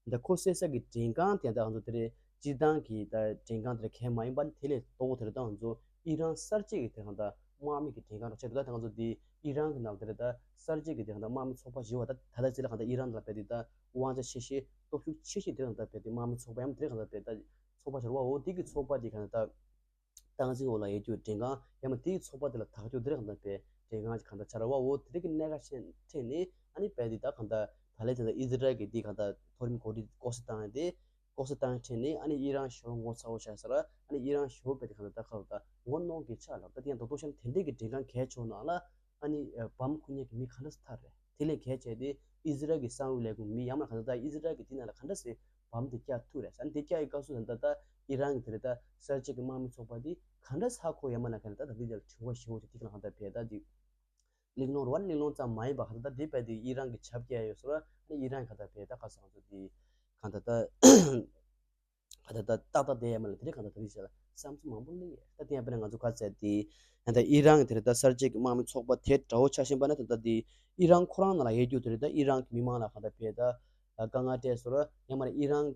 འདི་ཁོ་བསད་ས་གི་མགྲོན་ཁང་དེ་ད་ང་ཚོ་དེ་རེད་སྤྱིར་བཏང་གི་ད་མགྲོན་ཁང་དེ་རེད་གང་མ་ཡིན་པ་ནི་དེ་ལས་གཏོགས་དེ་རེད་ད་ང་ཚོ་ཨི་རན་གསར་བརྗེ་གི་དེ་གང་ད་དམག་མི་གི་མགྲོན་ཁང་རོགས་བྱེད་དུ་ད་ད་ང་ཚོ་དེ་ཨི་རན་གི་ནང་དེ་རེད་ད་གསར་བརྗེ་གི་དེ་གང་ད་དམག་མི་ཚོགས་པ་ཞིག་བ་ད་ད་ད་ཚེ་ལ་གང་ད་ཨི་རན་ལ་བས་དེ་ད་དབང་ཆ་ཆེ་ཤོས་སྟོབས་ཤུགས་ཆེ་ཤོས་དེ་གང་ད་བས་དེ་དམག་མི་ཚོགས་པ་ཡང་དེ་གང་ད་བས་ད། ཚོགས་པ་ཆགས་རེད་བ། འོ་དེ་གི་ཚོགས་པ་དེ་གང་ལྟར་སྟངས་འཛིན་འོག་ལ་ཡོད་རྒྱུ་མགྲོན་ཁང་ཡང་མ་དེའི་ཚོགས་པ་དེ་ལ་བདག་སྐྱོང་དེ་རིགས་གང་ལྟར་བས་མགྲོན་ཁང་གང་ལྟར་ཆགས་རེད་བ། འོ་དེ་རིགས་ཀྱི་གནད་འགག་ཤེས་འཕྲད་ནས་ཨ་ནི་བས་དེ་ད་གང་ལྟར་ད་ལས་དེ་ལ་ཨི་ཟི་རལ་གྱི་དེ་གང་ལྟར་མཐོ་རིམ་འགོ་ཁྲིད་ལྐོག་ཟ་བཏང་ཡ་དེ། ལྐོག་ཟ་བཏང་ཡ་འཕྲད་ནས་ཨ་ནི་ཨི་རན་ཞོར་ངོ་ཚ་བོ་བྱས་ཟེར། ཨ་ནི་ཨི་རན་ཞོར་བས་དེ་གང་ལྟར་ད་གང་ལྟར་ངོ་གནོང་གི་ཆ་ལ་ད་དེ་ཡང་རྡོག་རྡོག་ཤར་དེ་འདྲས་ཀྱི་མགྲོན་ཁང་གལ་ཆེ་བ་ནང་ལ་ཨ་ནི་བམ་ཁུར་མཁན་གྱི་མི་ག་འདྲ་སེ་ཐར་རེད། དེ་ལས་གལ་ཆེ་དེ་ཨི་ཟི་རལ་གྱི་གསང་བའི་ལས་ཁུངས་མི་ཡང་མ་གང་ལྟར་ད་ཨི་ཟི་རལ་གྱི་དེ་ནང་ལ་ག་འདྲ་སེ་བམ་དེ་བཀྱག་ཐུབ་རེད་ཟེར། ཨ་ནི་དེ་བཀྱག་ཡི་སྐབས་སུ་ད་ལྟ་ད་ཨི་རན་གྱི་དེ་རེད་ད་གསར་བརྗེ་གི་དམག་མི་ཚོགས་པ་དེ་ག་འདྲ་ས་ཁོ་ཡང་མ་ན་ག་ལ་ད་ད་དེ་ལ་དྲི་བ་ཞེ་བོ་ཅིག་དེ་ག་ལ་གང་ལྟར་བས་ད་དེ་གླེང་སློང་རེད་བ། གླེང་སློང་ཙམ་མ་ཡིན་པ་ག་ལ་ད་དེ་བས་དེ་ཨི་རན་གྱི་ཆབ་རྒྱལ་ཡོད་སོ་ར། ཨ་ནི་ཨི་རན་ག་ད་བས་ད་ག་ས་ང་ཚོ་དེ་ག་ད་ད་ག་ད་ད་ཏག་ཏག་དེ་ཡང་མ་ལ་དེ་རེད། ག་ད་ད་དེ་བྱས་ལ་བསམ་ཚུལ་མང་པོ་གླེང་ཡས་ད་དེ་ཡང་དཔེར་ན་ང་ཚོ་ག་ཚད་དེ་ད་ཨི་རན་གྱི་དེ་རེད་ད་གསར་བརྗེ་གི་དམག་མི་ཚོགས་པ་དེ་འདྲ་བོ་ཆགས་བཞིན་པ་ན་ད་ད་དེ་ཨི་རན་ཁོ་རང་ནང་ལ་ཡོད་རྒྱུ་དེ་རེད་ད་ཨི་རན་གྱི་མི་མང་ལ་ག་ད་བས་ད་དཀའ་ངལ་སྤྲད་སོ་ར། ཡང་མ་རེད་ཨི་རན་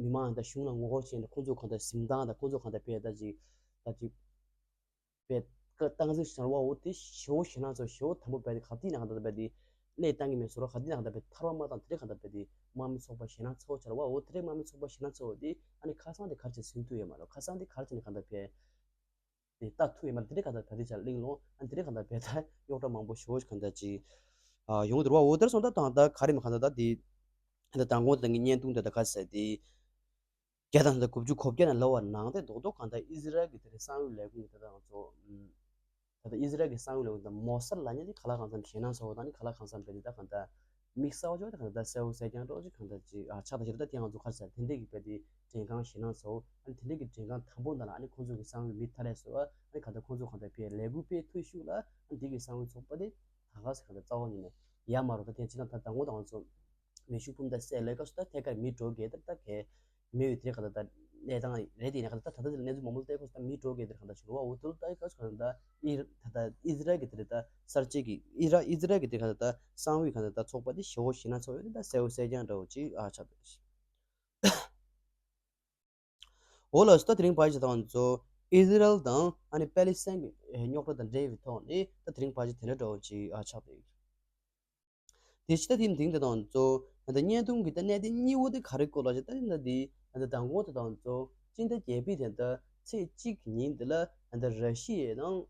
མི་མང་ད་གཞུང་ལ་ངོ་རྒོལ་བྱས་ནས་ཁོང་ཚོ་གང་ལྟར་གཟིམ་ཐང་དང་ཁོང་ཚོ་གང་ལྟར་བས་ད་ཅིག་ད་ཅིག་བས་ཀ་སྟངས་འཛིན་བྱ་བ་འོ་དེ་ཞེ་བོ་ཞེད་སྣང་ཚོ་ཞེ་བོ་དམ་པོ་བས་ཏེ་ག་དུས་ན་གང་ལྟར་བས་ཏེ་གནས་སྟངས་ཀྱི་མེད་སོ་ར། ག་དུས་ན་གང་ལྟར་བས་ཐར་བ་མ་བཏང་དེ་རེད། གང་ལྟར་བས་ཏེ་དམག་མི་ཚོགས་པ་ཞེད་སྣང་ཚ་བོ་བྱ་བ་འོ་དེ་རེད། དམག་མི་ཚོགས་པ་ཞེད་སྣང་ཚ་བོ་དེ་ཨ་ནི་ཁ་སང་དེ་གར་ཅིག་ཟིན་ཐུབ་ཡོད་མ་རེད། ཁ་སང་དེ་གར་ཅིག་ནས་གང་ལྟར་བས་དེ་ལྟ་ཐུབ་ཡོད་མ་རེད། དེ་རེད། གང་ལྟར་ད་དེ་ཆ་གླེང་སློང་ཨ་ནི་དེ་རེད། གང་ལྟར་བས་ད་རྙོག་དྲ་མང་པོ་ཞེ་བོ་ཞིག་གང་ལྟར་ཅིག་ཨ་ཡོང་གི་འདུག་ར། འོ་དེར་སོང་ད་དང་ད་ག་རེ་མ་གང་ལྟར་ད་དེ་ད་མདང་དགོང་དེ་ངའི་བརྙན་ཐུང་དེ་ད་ག་ཟེར་དེ། བརྒྱ་དང་དགུ་བཅུ་གོ་བརྒྱད་ནས་ལབ་པ་ནང་དེ་རྡོག་རྡོག་གང་ལྟར་ཨི་ཟི་རལ་གྱི་དེ་རིང་གསང་བའི་ལས་ཁུངས་ཀྱི་དེ་དག་ང་ཚོ་ད་ལྟ་ཨི་ཟི་རལ་གྱི་གསང་བའི་ལས་ཁུངས་དང་མོ་སར་ལབ་མཁན་དེ་ག་ལ་གང་འཚམ་ཞེད་སྣང་ཚ་བོ་དང་ནི་ག་ལ་གང་འཚམ་བས་དེ་ད་གང་ལྟར་དམིགས་བསལ་བ་ཅིག་ད་གང་ལྟར་གསལ་བོ་གསལ་རྐྱང་འདྲ་བོ་ཅིག་གང་ལྟར་ཅིག་ཨ་ཆགས་ད་ཞེ་ད་དེ་ང་ཚོ་ག་རེ་ཟེར་དེ་འདྲས་ཀྱི་བས་དེ་མགྲོན་ཁང་ཞེད་སྣང་ཚ་བོ་ཨ་ནི་དེ་འདྲས་ཀྱི་མགྲོན་ཁང་དང་པོ་འདི་ལ་ཨ་ནི་ཁོང་ཚོ་གི་གསང་བའི་མི་ཐར་རེད་ཟེར་བ་ཨ་ནི་གང་ལྟར་ཁོང་ཚོ་གང་ལྟར་བས་ལས་འགུལ་སྤེལ་ཐུབ་ཤུགས་ལ་ཨ་ནི་དེ་གི་གསང་བའི་ཚོགས་པ་དེ་ད་ག་ཟེར་གང་ལྟར་རྩ་བ་ཉིད་ནས་ཡ་མ་རོ་ད་དེ་ཅི་ན་ད་ད་ངོ་ད་ང་ཚོ། མེ་ཤུགས་འཕུར་མདའ་བསད་ལས་སྐབས་སུ་ད་ཐད་ཀར་མི་འགྲོ་གི་དེར་ད་གས་མི་ཡོད་དེ་ག་ད་ད་གནས་སྟངས་རེད་དེ་ཡིན་ན་ག་ད་ད་ད་ད་གནས་ཚུལ་མང་པོ་ལྟ་སྐབས་སུ་ད་མི་འགྲོ་གི་དེར་ག་ད་ཞུ་བ་འོ་དེ་ལ་ལྟ་སྐབས་སུ་ག་ད་ད་ཨི་ད་ད་ཨི་ཟི་རལ་གི་དེ་རེད་ད་གསར་བརྗེ་གི་ཨི་ར་ཨི་ཟི་རལ་གི་དེ་ག་ད་ད་གསང་བའི་ག་ད་ད་ཚོགས་པ་དེ་ཞེ་བོ་ཞེད་སྣང་ཚ་བོ་ཡོད་དེ་ད་གསལ་བོ་གསལ་རྐྱང་འདྲ་བོ་ཅིག་ཨ་ཆགས་འདུག་འོ་ལགས་སོ། ད་དེ་རིང་ཕལ་ཆེར་ད་ང་ཚོ་ཨི་ཟི་རལ་དང་ཨ་ནི་པེ་ལི་སི་ཐན་གྱི་རྙོག་དྲ་དང་འབྲེལ་བའི་ཐོག་ནས་ད་དེ་རིང་ཕལ་ཆེར་དེ་འདྲ་འདྲ་བོ་ཅིག་ཨ་ཆགས་འདུག་དེ་ཕྱི་ད་ཐིམ་དེང་དེ་དང་གཙོ་ད་བརྙན་ཐུང་གི་ད་གནད་དོན་གཉིས་པོ་དེ་ག་རེ་སྐོར་ལ་ཞེ་ད་ཡིན་ད་དེ་ད་མདང་དགོང་དེ་དང་གཙོ་སྤྱི་ཟླ་བརྒྱད་པའི་དེ་ད་ཚེས་གཅིག་གི་ཉིན་དེ་ལ་ད་ར་ཤི་ཡའི་དང་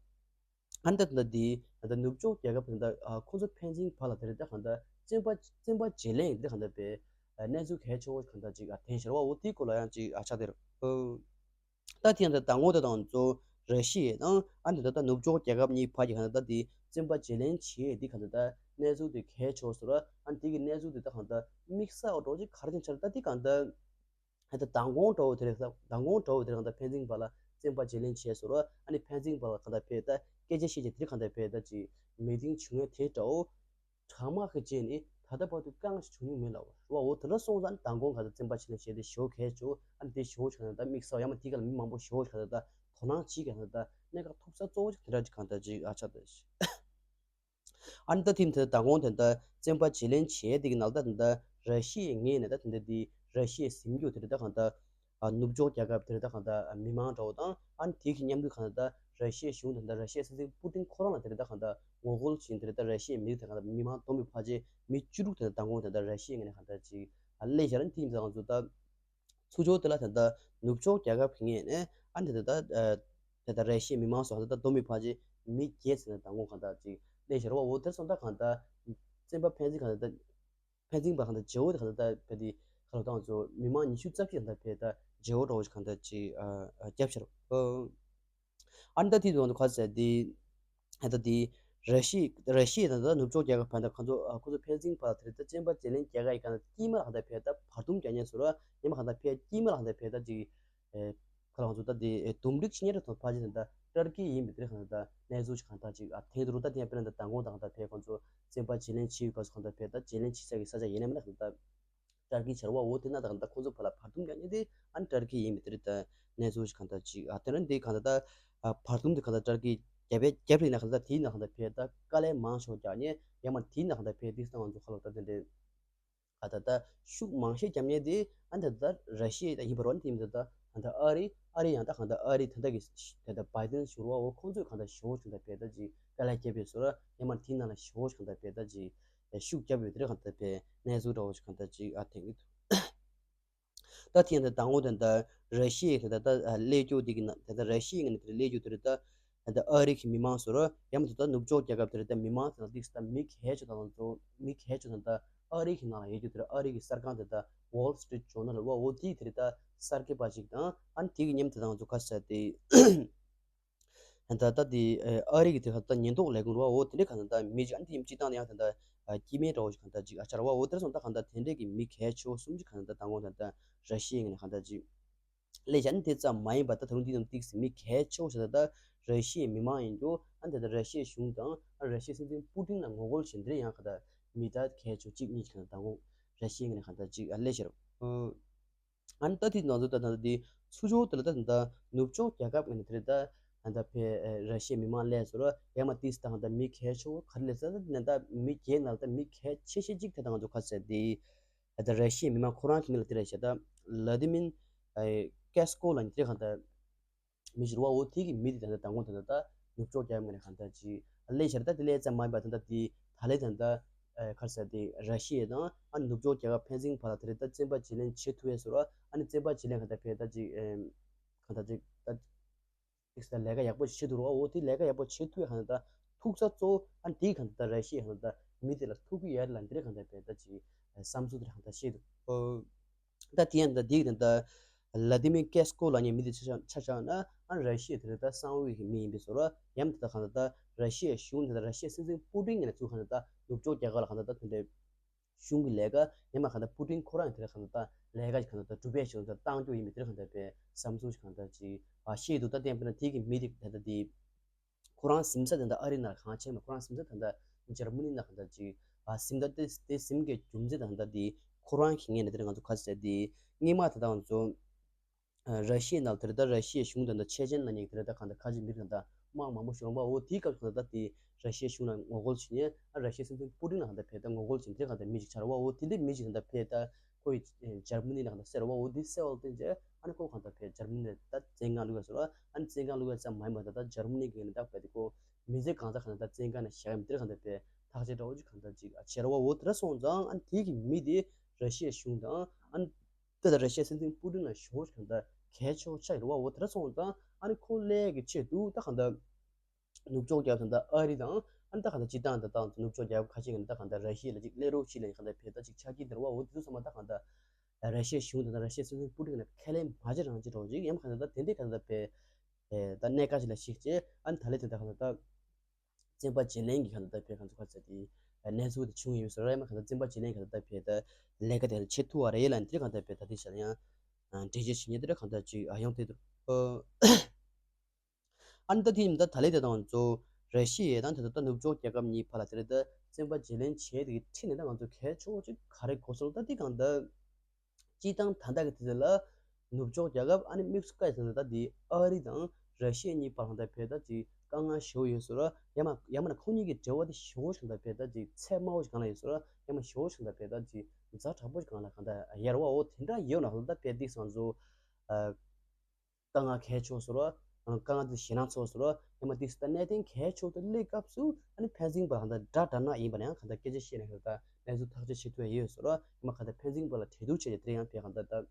ཨ་ད་ད་དེ་ད་ནུབ་ཕྱོགས་རྒྱལ་ཁབ་དེ་ད་ཁོང་ཚོ་ཕན་ཚུན་བར་ལ་དེ་རེད་ད་གང་ད་བཙན་པ་བཙན་པ་བརྗེ་ལེན་དེ་གང་ད་པའི་གནས་ཚུལ་གལ་ཆེ་བོ་གང་ད་ཅིག་ཐེན་ཤར་བ་འོ་དེའི་སྐོར་ལ་ཡང་ཅིག་ཆགས་དེ་རེད། ད་ཐེངས་འདི་ཟླ་ངོ་དེ་དང་གཙོ་ར་ཤི་ཡ་དང་ཨ་འདི་ད་ལྟ་ནུབ་ཕྱོགས་རྒྱལ་ཁབ་གཉིས་བར་གྱི་གང་ལྟར་འདི་བཙན་པ་བརྗེ་ལེན་བྱེད་འདི་གང་ལྟར་གནས་ཚུལ་དེ་གལ་ཆེ་བ་ཟེར་བ་ཨ་འདི་གི་གནས་ཚུལ་དེ་ད་གང་ལྟར་དམིགས་བསལ་འགྲོ་ཅིག་ག་རེ་ཅན་ཆར་ད་འདི་གང་ལྟར་ཨ་ད་མདང་དགོང་འགྲོ་བ་དེ་རེད། ད་མདང་དགོང་འགྲོ་བ་དེ་རེད། གང་ལྟར་ཕན་ཚུན་བར་ལ་བཙན་པ་བརྗེ་ལེན་བྱེད་ཟེར་བ་ཨ་ནི་ཕན་ཚུན་བར་ལ་གང་ལྟར་ཕེ་ད་སྐད་ཆ་བཤད་ཅིག་དེ་གང་ལྟར་ཕེ་ད་ཅིག་མི་ཏིང་བྱུང་ཡ་དེ་འདྲ་བོ། གྲང་དམག་གི་རྗེས་ནས་ད་ལྟ་བར་དུ་དཀའ་ངལ་ཞིག་བྱུང་མྱོང་མེད་ལབ་པ་རེད་བ། འོ་དེ་འདྲ་སོང་ཙང་མདང་དགོང་ག་ཚོད་བཙན་པ་བྱས་ནས་བྱས་ཏེ་ཞེ་པོ་གལ་ཆེ། ཨ་ནི་དེ་ཞེ་པོ་ཞིག་ག་ད་དམིགས་བསལ་ཡང་མ་དེ་ག་ལ་མི་མང་པོ་ཞེ་པོ་ཞིག་ག་ད་དོ་སྣང་བྱེད་ག་ད་གནད་འགག་ཐུག་ས་གཙོ་བོ་ཞིག་དེ་འདྲ་ཅིག་གང་ལྟར་ཅིག་ཨ་ཆགས་ད། ཨ་ནི་ད་ཐེངས་དེ་མདང་དགོང་དེ་འདྲ་བཙན་པ་བརྗེ་ལེན་བྱས་དེ་གི་ནང་ད་དེ་འདྲ་ར་ཤི་ཡའི་ངོས་ནས་ད་དེ་འདྲ་དེ་ར་ཤི་ཡའི་ཟིན་རྒྱུ་དེ་འདྲ་ད་གང་ལྟར། ཨ་ནུབ་ཕྱོགས་རྒྱལ་ཁབ་དེ་རེད་ད་གང་ལྟར་མི་མང་འདྲ་བོ་དང་ཨ་ནི་དེ་གི་མཉམ་དུ་གང་ལྟར་ར་ཤི་ཡའི་གཞུང་དེ་འདྲ་ར་ཤི་ཡའི་སྲིད་འཛིན་པུ་ཏིན་ཁོ་རང་ལ་དེ་རེད་ད་གང་ལྟར་ངོ་རྒོལ་བྱེད་དེ་རེད་ད་ར་ཤི་ཡའི་མི་རིགས་དེ་གང་ལྟར་མི་མང་བསྡོམས་པའི་ཕལ་ཆེར་མི་བཅུ་དྲུག་དེ་འདྲ་མདང་དགོང་དེ་འདྲ་ར་ཤི་ཡའི་ངོས་ནས་གང་ལྟར་ཅིག་ཨ་སླེབས་བཞག་ར། ཨ་ནི་དེ་ཡིན་ཙང་ང་ཚོ་ད་ཚུར་ཕྱོགས་དེ་ལ་དེ་འདྲ་ནུབ་ཕྱོགས་རྒྱལ་ཁབ་ཀྱི་ངོས་ནས་ཨ་ནི་དེ་འདྲ་ད་དེ་འདྲ་ར་ཤི་ཡའི་མི་མང་སོགས་དེ་འདྲ་བསྡོམས་པའི་ཕལ་ཆེར་མི་བརྒྱད་ཙམ་མདང་དགོང་གང་ལྟར་ཅིག་སླེབས་བཞག་ར་བ། འོ་དེར་སོང་ད་གང་ལྟར་བཙན་པ་ཕན་ཚུན་གང་ལྟར་ད། ཕན་ཚུན་བར་གང་ལྟར་བརྗེ་བོ་དེ་གང་ལྟར་ད་ཕེ་དེ་ཁ་ལོ་ཏང་ཚོ་མི་མང་ཉི་ཤུ་རྩ་གཅིག་གང་ལྟར་ཕེ་ད་བརྗེ་བོ་འདྲ་བོ་ཞིག་གང་ལྟར་ཅིག་ཨ་ཨ་བརྒྱབ་ཤར། ཨ་ནི་ད་དེ་དུས་ང་ཚོ་ཁ་ཟེར་དེ་ཨ་ད་དེ་ར་ཤི་ར་ཤི་ཡ་དང་ད་ནུབ་ཕྱོགས་རྒྱལ་ཁབ་ཕན་ད་ཁོ་ཚོ་ཨ་ཁོ་ཚོ་ཕན་ཚུན་བར་དེ་རེད་ད་བཙན་པ་བརྗེ་ལེན་རྒྱག་ག་ཡི་གང་ལྟར་དཀྱིལ་མ་ལ་གང་ལྟར་ཕེ་ད་བར་འདུམ་རྒྱག་ཉེན་བཟོ་ར་ཉི་མ་གང་ལྟར་ཕེ་དཀྱིལ་མ་ལ་གང་ལྟར་ཕེ་ད་ཅིག་ཨེ། ཁོ་རང་ཚོ་ད་དེ་འདུམ་འགྲིག་བྱེད་མཁན་རེ་ཐོན་ཕལ་ཆེར་ད་ཏར་ཀི་ཡིན་པའི་དེ་རིང་གང་ལྟར་གནས་ཚུལ་ཞིག་གང་ལྟར་ཅིག་ཨ་ཐེངས་དུ་རུ་ད་དེ་ཡང་དཔེར་ན་ད་མདང་དགོང་དང་ད་ཕེ་ཁོང་ཚོ་བཙན་པ་བརྗེ་ལེན་བྱེད་ཡོད་སྐབས་སུ་གང་ལྟར་ཕེ་ད་བརྗེ་ལེན་བྱེད་ས་གི་ས་ཆ་ཡིན་ན་མིན་ན་གང་ལྟར་ཏར་ཀི་བྱ་བ་འོ་དེ་ན་ད་གང་ལྟར་ཁོང་ཚོ་བར་ལ་བར་འདུམ་རྒྱག་མཁན་དེ་ཨ་ནི་ཏར་ཀི་ཡིན་པའི་དེ་རིང་ད་གནས་ཚུལ་ཞིག་གང་ལྟར་ཅིག་ཨ་དེ་ན་འདི་གང་ལྟར་ད་བར་འདུམ་དེ་གང་ལྟར་ཏར་ཀི་རྒྱབ་རྒྱབ་རེད་ན་གང་ལྟར་དེའི་ནང་གང་ལྟར་ཕེ་ད་དཀའ་ལས་མང་ཤོས་རྒྱག་ནས་ཡང་མ་དེའི་ནང་གང་ལྟར་ཕེ་དེ་སྟོང་ང་ཚོ་ཁ་ལོ་ད་དེ་འདྲའི། ཨ་ད་ད་ཤུགས་མང་ཤས་རྒྱབ་མཁན་དེ་ཨ་ད་ད་ར་ཤི་ཡ་ད་ཡིན་པ་རོ། ཨ་ནི་དེ་ད་ད་ད་ཨ་རི་ཨ་རི་ཡང་ད་གང་ད་ཨ་རི་ད་ད་གི་ད་ད་བའི་ཏིན་ཞུ་རོ་འོ་ཁོང་ཚོས་གང་ད་ཞུ་བོ་ཞིག་ད་བེ་ད་ཅིག་དཀའ་ལས་རྒྱབ་པའི་བཟོ་ར་ཡང་མ་དེའི་ནང་ལ་ཞུ་བོ་ཞིག་གང་ད་བེ་ད་ཅིག་ཤུགས་རྒྱབ་ཡོད་དེ་རེད། གང་ད་བེ་གནས་ཚུལ་འདྲ་བོ་ཞིག་གང་ད་ཅིག་ཨ་ཐེངས་གི་འདུག་ད་ཐེངས་ད་དང་པོ་དེ་འདྲ་ར་ཤི་ཡའི་དེ་འདྲ་ད་ཨ་སླེབས་རྒྱུ་དེ་གི་ནང་དེ་འདྲ་ར་ཤི་ཡའི་ངོས་ནས་དེ་འདྲ་སླེབས་རྒྱུ་དེ་འདྲ་ད་ད་ཨ་རི་གི་མི་མང་ཚོར་ཡང་མ་གཏོགས་ད་ནུབ་ཕྱོགས་རྒྱལ་ཁབ་དེ་འདྲ་ད་མི་མང་དེ་འདྲ་ཏིག་ཙམ་ད་མི་གལ་ཆེ་དང་ཚོ་མི་གལ་ཆེ་དང་ད་ཨ་རི་གི་ནང་ལ་ཡོད་རྒྱུ་དེ་འདྲ་ཨ་རི་གི་གསར་ཁང་དེ་འདྲ་Wall Street Journal་རེད་བ། འོ་དེ་དེ་འདྲ་ད་གསར་འགོད་པ་ཅིག་དང་ཨ་ནི་དེ་གི་མཉམ་དུ་དང་ཚོ་ཁ་ཤས་དེ། ད་ལྟ་དེ་ཨ་རི་གི་དེ་ད་ཉེན་རྟོག་ལས་ཁུངས་རེད་བ། འོ་དེ་འདྲའི་གང་ལྟར་མི་གཅིག་ཨ་ནི་དེ་སྤྱི་བཏང་ཡང་ད་ལྟ་སྐྱེ་དམན་འདྲ་བོ་ཞིག་གང་ལྟར་ཅིག་ཨ་ཆར་བ། འོ་དེར་སོང་ད་གང་ལྟར་དེ་འདྲའི་གི་མི་གལ་ཆེ་བོ་གསུམ་ཅིག་གང་ལྟར་དང་པོ་ད་ལྟ་ར་ཤི་ཡའི་ངོས་ནས་གང་ལྟར་ཅིག་སླེབས་བཞག་ཨ་ནི་དེ་ཙམ་མ་ཡིན་པ་ད་ད་རུང་འདི་རྣམས་ཏིག་སེ་མི་གལ་ཆེ་བོ་ཞིག་ད་ལྟ་ར་ཤི་ཡའི་མི་མང་ཡིན་རྒྱུ་ཨ་ནི་ད་ལྟ་ར་ཤི་ཡའི་གཞུང་དང་ཨ་ར་ཤི་ཡའི་སྲིད་འཛིན་པུ་ཏིན་ལ་ངོ་རྒོལ་བྱེད་འདི་རེད། ཡང་གང་ལྟར་མི་ད་གལ་ཆེ་བོ་གཅིག་གཉིས་ཅིག་གང་ལྟར་དང་པོ་ར་ཤི་ཡའི་ངོས་ནས་གང་ལྟར་ཅིག་ཨ་སླེབས་བཞག་རེད། ཨ་ནི་ད་དེ་ང་ཚོ་ད་ད་དེ་ཚུར་ཕྱོགས་དེ་ལ་ད་ད་ནུབ་ཕྱོགས་རྒྱལ་ཁབ་ངོས་ནས་དེ་རེད་ད་ད་ད་ཕེ་ར་ཤི་ཡའི་མི་མང་སླེབས་སོང་ར། ཡང་མ་ཏིག་སེ་ད་ད་མི་གལ་ཆེ་བོ་ག་རེ་སླེབས་ས་ད་ད་མི་སྒེར་ནང་ད་མི་གལ་ཆེ་ཤོས་གཅིག་ད་ད་ང་ཚོ་ག་ཟེར་དེ་ད་ད་ར་ཤི་ཡའི་མི་མང་ཁོ་རང་གི་ངོས་ལ་དེ་རེད་ཤག་ད་ལ་དི་མིན་ཀེ་སི་ཀོ་ལ་ནི་དེ་རེད་གང་ད། མི་ཞིག་རེད་བ། འོ་དེ་གི་མི་དེ་ད་ལྟ་དང་པོ་ད་ལྟ་ད་ནུབ་ཕྱོགས་རྒྱལ་ཁབ་ནས་གང་ལྟར་ཅིག་སླེབས་ཤར་ད་དེ་སླེབས་ཙམ་མ་ཡིན་པ་ད་ལྟ་དེ་ད་ལས་ད་ལྟ་ཨ་ག་རེ་ཟེར་དེ་ར་ཤི་ཡ་དང་ཨ་ནུབ་ཕྱོགས་རྒྱལ་ཁབ་ཕན་ཚུན་བར་ལ་དེ་རེད་ད་བཙན་པ་བརྗེ་ལེན་བྱེད་ཐུབ་ཡས་བཟོ་ར། ཨ་ནི་བཙན་པ་བརྗེ་ལེན་གང་ལྟར་ཕེ་ད་ཅིག་ཨེམ་གང་ལྟར་ཅིག་ད་ཅིག་ལས་ཀ་ཡག་པོ་བྱེད་ཐུབ་ར་བ། འོ་དེ་ལས་ཀ་ཡག་པོ་བྱེད་ཐུབ་ཡས་གང་ལྟར་ཐུག་ས་གཙོ་བོ་ཨ་ནི་དེ་གང་ལྟར་ར་ཤི་ཡ་གང་ལྟར་མི་དེ་ལ་ཐུག་གི་ཡོད་ལ་འདི་རེད་གང་ལྟར་ཕེ་ད་ཅིག་བསམ་ཚུལ་དེ་རེད་གང་ལྟར་བཤད་འདུག་ད་དེ་ཡང་ད་འདི་ད་ལ་དི་མི་ཀེ་སི་ཀོ་ལབ་མཁན་མི་དེ་ཆ་ཆ་ཆ་ཆ་ན་ཨ་ར་ཤི་ཡ་དེ་ད་གསང་བའི་མི་ཡིན་པའི་བཟོ་ར། ཡང་ད་གང་ད་ར་ཤི་ཡའི་གཞུང་དེ་ད་ར་ཤི་ཡའི་སྲིད་འཛིན་པུ་ཏིན་ངོས་ནས་ཚུར་གང་ད་ནུབ་ཕྱོགས་རྒྱལ་ཁབ་ལ་གང་ད་ད་དེ་འདྲའི་གཞུང་གི་ལས་ཀ་ཡང་མ་གང་ད་པུ་ཏིན་ཁོ་རང་དེ་གང་ད་ལས་ཀ་གང་ད་གྲུབ་པའི་གཞུང་ད་བཏང་རྒྱུ་ཡིན་པའི་དེ་གང་ད་པའི་བསམ་ཚུལ་གང་ད་ཅིག་ཨ་ཤེས་འདུག་ད་བསྟན་པ་ན་དེ་གི་མི་དེ་ད་ད་དེ། ཁོ་རང་གཟིམ་ས་དེ་འདྲ་ཨ་རི་ནང་གང་ཆེ་མ། ཁོ་རང་གཟིམ་ས་དེ་འདྲ་འཇར་མ་ནི་ནང་གང་འདྲ་ཅིག་ཨ་གཟིམ་ད་དེ་དེ་གཟིམ་གི་རྒྱུ་མཚན་དེ་འདྲ་དེ་ཁོ་རང་གི་ངོས་ནས་དེ་ང་ཚོ་ག་ཚོད་དེ་སྔོན་མ་དེ་དང་ཚོ་ར་ཤི་ཡའི་ནང་དེ་འདྲ་ར་ཤི་ཡའི་གཞུང་དེ་འདྲ་ཆེ་ཆེན་ལ་ཉེ་དེ་འདྲ་གང་འདྲ་ཁ་ཆེ་མི་དེ་འདྲ་དམག་མང་པོ་ཞིག་འོང་བ། འོ་དེའི་སྐབས་གང་འདྲ་དེ་ར་ཤི་ཡའི་གཞུང་ལ་ངོ་རྒོལ་བྱེད་ཉེ་ཨ་ར་ཤི་ཡའི་སྲིད་འཛིན་པུ་ཏིན་ལ་གང་འདྲ་ཕེ་ད་ངོ་རྒོལ་བྱེད་དེ་གང་འདྲ་མི་ཞིག་ཆགས་ར་བ། འོ་དེ་འདྲའི་མི་ཞིག་གང་འདྲ་ཕེ་ད། ཁོ་ཡི་འཇར་མ་ནི་ནང་ད་སེར་བ་འོ་དེ་སེ་བ་བསྟན་རྗེས་ཨ་ནི་ཁོ་གང་ད་ཕེ་འཇར་མ་ནི་ད་བཙན་ཁང་བླུགས་ཡ་ཟེར་བ། ཨ་ནི་བཙན་ཁང་བླུགས་ཡ་ཙམ་མ་ཡིན་པ་ད་ད་འཇར་མ་ནི་གི་ནི་ད་ཕེ་དེ་ཁོ་མི་ཚེ་གང་ཚ་གང་ད་བཙན་ཁང་ནས་བཞག་ཡ་མི་དེར་གང་ད་ཕེ་ཐག་བཅད་འདྲ་བོ་ཅིག་གང་ད་ཅིག་ཨ་བྱེད་ར་བ། འོ་དེ་འདྲ་སོང་ཙང་ཨ་ནི་དེ་གི་མི་དེ་ར་ཤི་ཡའི་གཞུང་དང་ཨ་ནི་དེ་ད་ར་ཤི་ཡའི་སྲིད་འཛིན་པུ་ཏིན་ལ་ཞོ་གང་ད་གལ་ཆེ་བོ་ཆགས་ཡོད་ར་བ། འོ་དེ་འདྲ་སོང་ཙང་ཨ་ནི་ཁོ་ལས་གི་ཆེད་དུ་ད་གང་ད། ནུབ་ཕྱོགས་རྒྱལ་ཁབ་དང་ཨ་རི་དང་ཨ་ནི་ད་གང་ལྟར་སྤྱི་བཏང་དང་ད་ནུབ་ཕྱོགས་རྒྱལ་ཁབ་ཁ་ཤས་ཀྱི་ནི་ད་གང་ལྟར་ར་ཤི་ཡ་ལ་ཅིག་སླེབས་རོགས་བྱེད་ལ་ཡིན་གང་ལྟར་ཕེ་ད་ཅིག་ཆ་རྐྱེན་དེར་བ། འོ་དེ་ཚོ་ཚང་མ་ད་གང་ལྟར་ར་ཤི་ཡའི་གཞུང་དང་ད་ར་ཤི་ཡའི་སྲིད་འཛིན་པུ་ཏིན་ལ་ཁས་ལེན་མ་བྱེད་རང་བྱེད་རོགས་ཅིག་ཡང་གང་ལྟར་ད་དེ་འདྲའི་གང་ལྟར་ཕེ་ད་གནད་འགག་ཅིག་ལ་གཞིགས་བྱས་ཨ་ནི་ད་ལས་དེ་ད་གང་ལྟར་ད་བཙན་པ་བརྗེ་ལེན་གྱི་གང་ལྟར་ད་ཕེ་གང་ཚོ་ག་ཚོད་དེ་གནས་ཚུལ་དེ་བྱུང་ཡོད་ཟེར་ར། ཡང་མ་གང་ལྟར་བཙན་པ་བརྗེ་ལེན་གང་ལྟར་ད་ཕེ་ད་ལས་ཀ་དེ་བྱེད་ཐུབ་པ་རེད་ལ་ནི་དེ་གང་ལྟར་ཕེ་ད་དེ་བྱས་ལ་ཡང་འགྲེལ་བརྗོད་བྱེད་མཁན་དེ་འདྲ་གང་ལྟར་ཅིག་ཡོང་དེ་འདུག་ཨ་ནི་ད་དེ་ཡིན་ད་ད་ལས་དེ་དང་ཚོ་ར་ཤི་ཡ་དང་དེ་ད་ནུབ་ཕྱོགས་རྒྱལ་ཁབ་གཉིས་བར་ལ་དེ་རེད་ད་བཙན་པ་བརྗེ་ལེན་བྱས་དེ་གི་ཁྲིད་ནས་ད་ང་ཚོ་གལ་ཆེ་བོ་ཅིག་ག་རེ་གོ་སོང་ད་དེ་གང་ད་སྤྱི་བཏང་ད་ལྟ་གི་དེ་ཚོ་ལ་ནུབ་ཕྱོགས་རྒྱལ་ཁབ་ཨ་ནི་དམིགས་སུ་བཀར་ཡ་ད་ད་དེ་ཨ་རི་དང་ར་ཤི་ཡ་གཉིས་བར་ལ་ད་ཕེ་ད་ཅིག་དཀའ་ངལ་ཞེ་པོ་ཡོད་སོང་ར། ཡང་མ་ཡང་མ་ན་ཁོ་གཉིས་ཀྱི་འབྲེལ་བ་དེ་ཞེ་པོ་ཞིག་ད་ཕེ་ད་ཅིག་ཚད་དམའ་བོ་ཞིག་གང་ལ་ཡོད་སོང་ར། ཡང་མ་ཞེ་པོ་ཞིག་ད་ཕེ་ད་ཅིག་ཛ་དྲག་པོ་ཞིག་གང་ལ་གང་ད་ཡར་བ་འོ་དེ་འདྲ་ཡོད་ན་ད་ཕེ་དེ་ང་ཚོ་ཨ། དཀའ་ངལ་གལ་ཆེ་བོ་ཟེར་རོ། དཀའ་ངལ་དེ་ཞེད་སྣང་ཚ་བོ་ཟེར་རོ། ཡང་མ་དེ་ད་གནད་དོན་གལ་ཆེ་བོ་དེ་སླེབས་སྐབས་སུ་ཨ་ནི་ཕན་ཚུན་བར་གང་ལྟར་དགྲ་དགྲ་ནག་ཡིན་པ་ན་ཡང་གང་ལྟར་སྐད་ཆ་བཤད་ནས་གང་ལྟར་གནས་ཚུལ་ཐག་གཅོད་བྱེད་ཐུབ་ཡ་ཡོད་ཟེར་རོ། ཡང་མ་གང་ལྟར་ཕན་ཚུན་བར་ལ་གྲོས་བསྡུར་བྱས་ཏེ་དེ་ཡང་ཕན་གང་ལྟར་ད་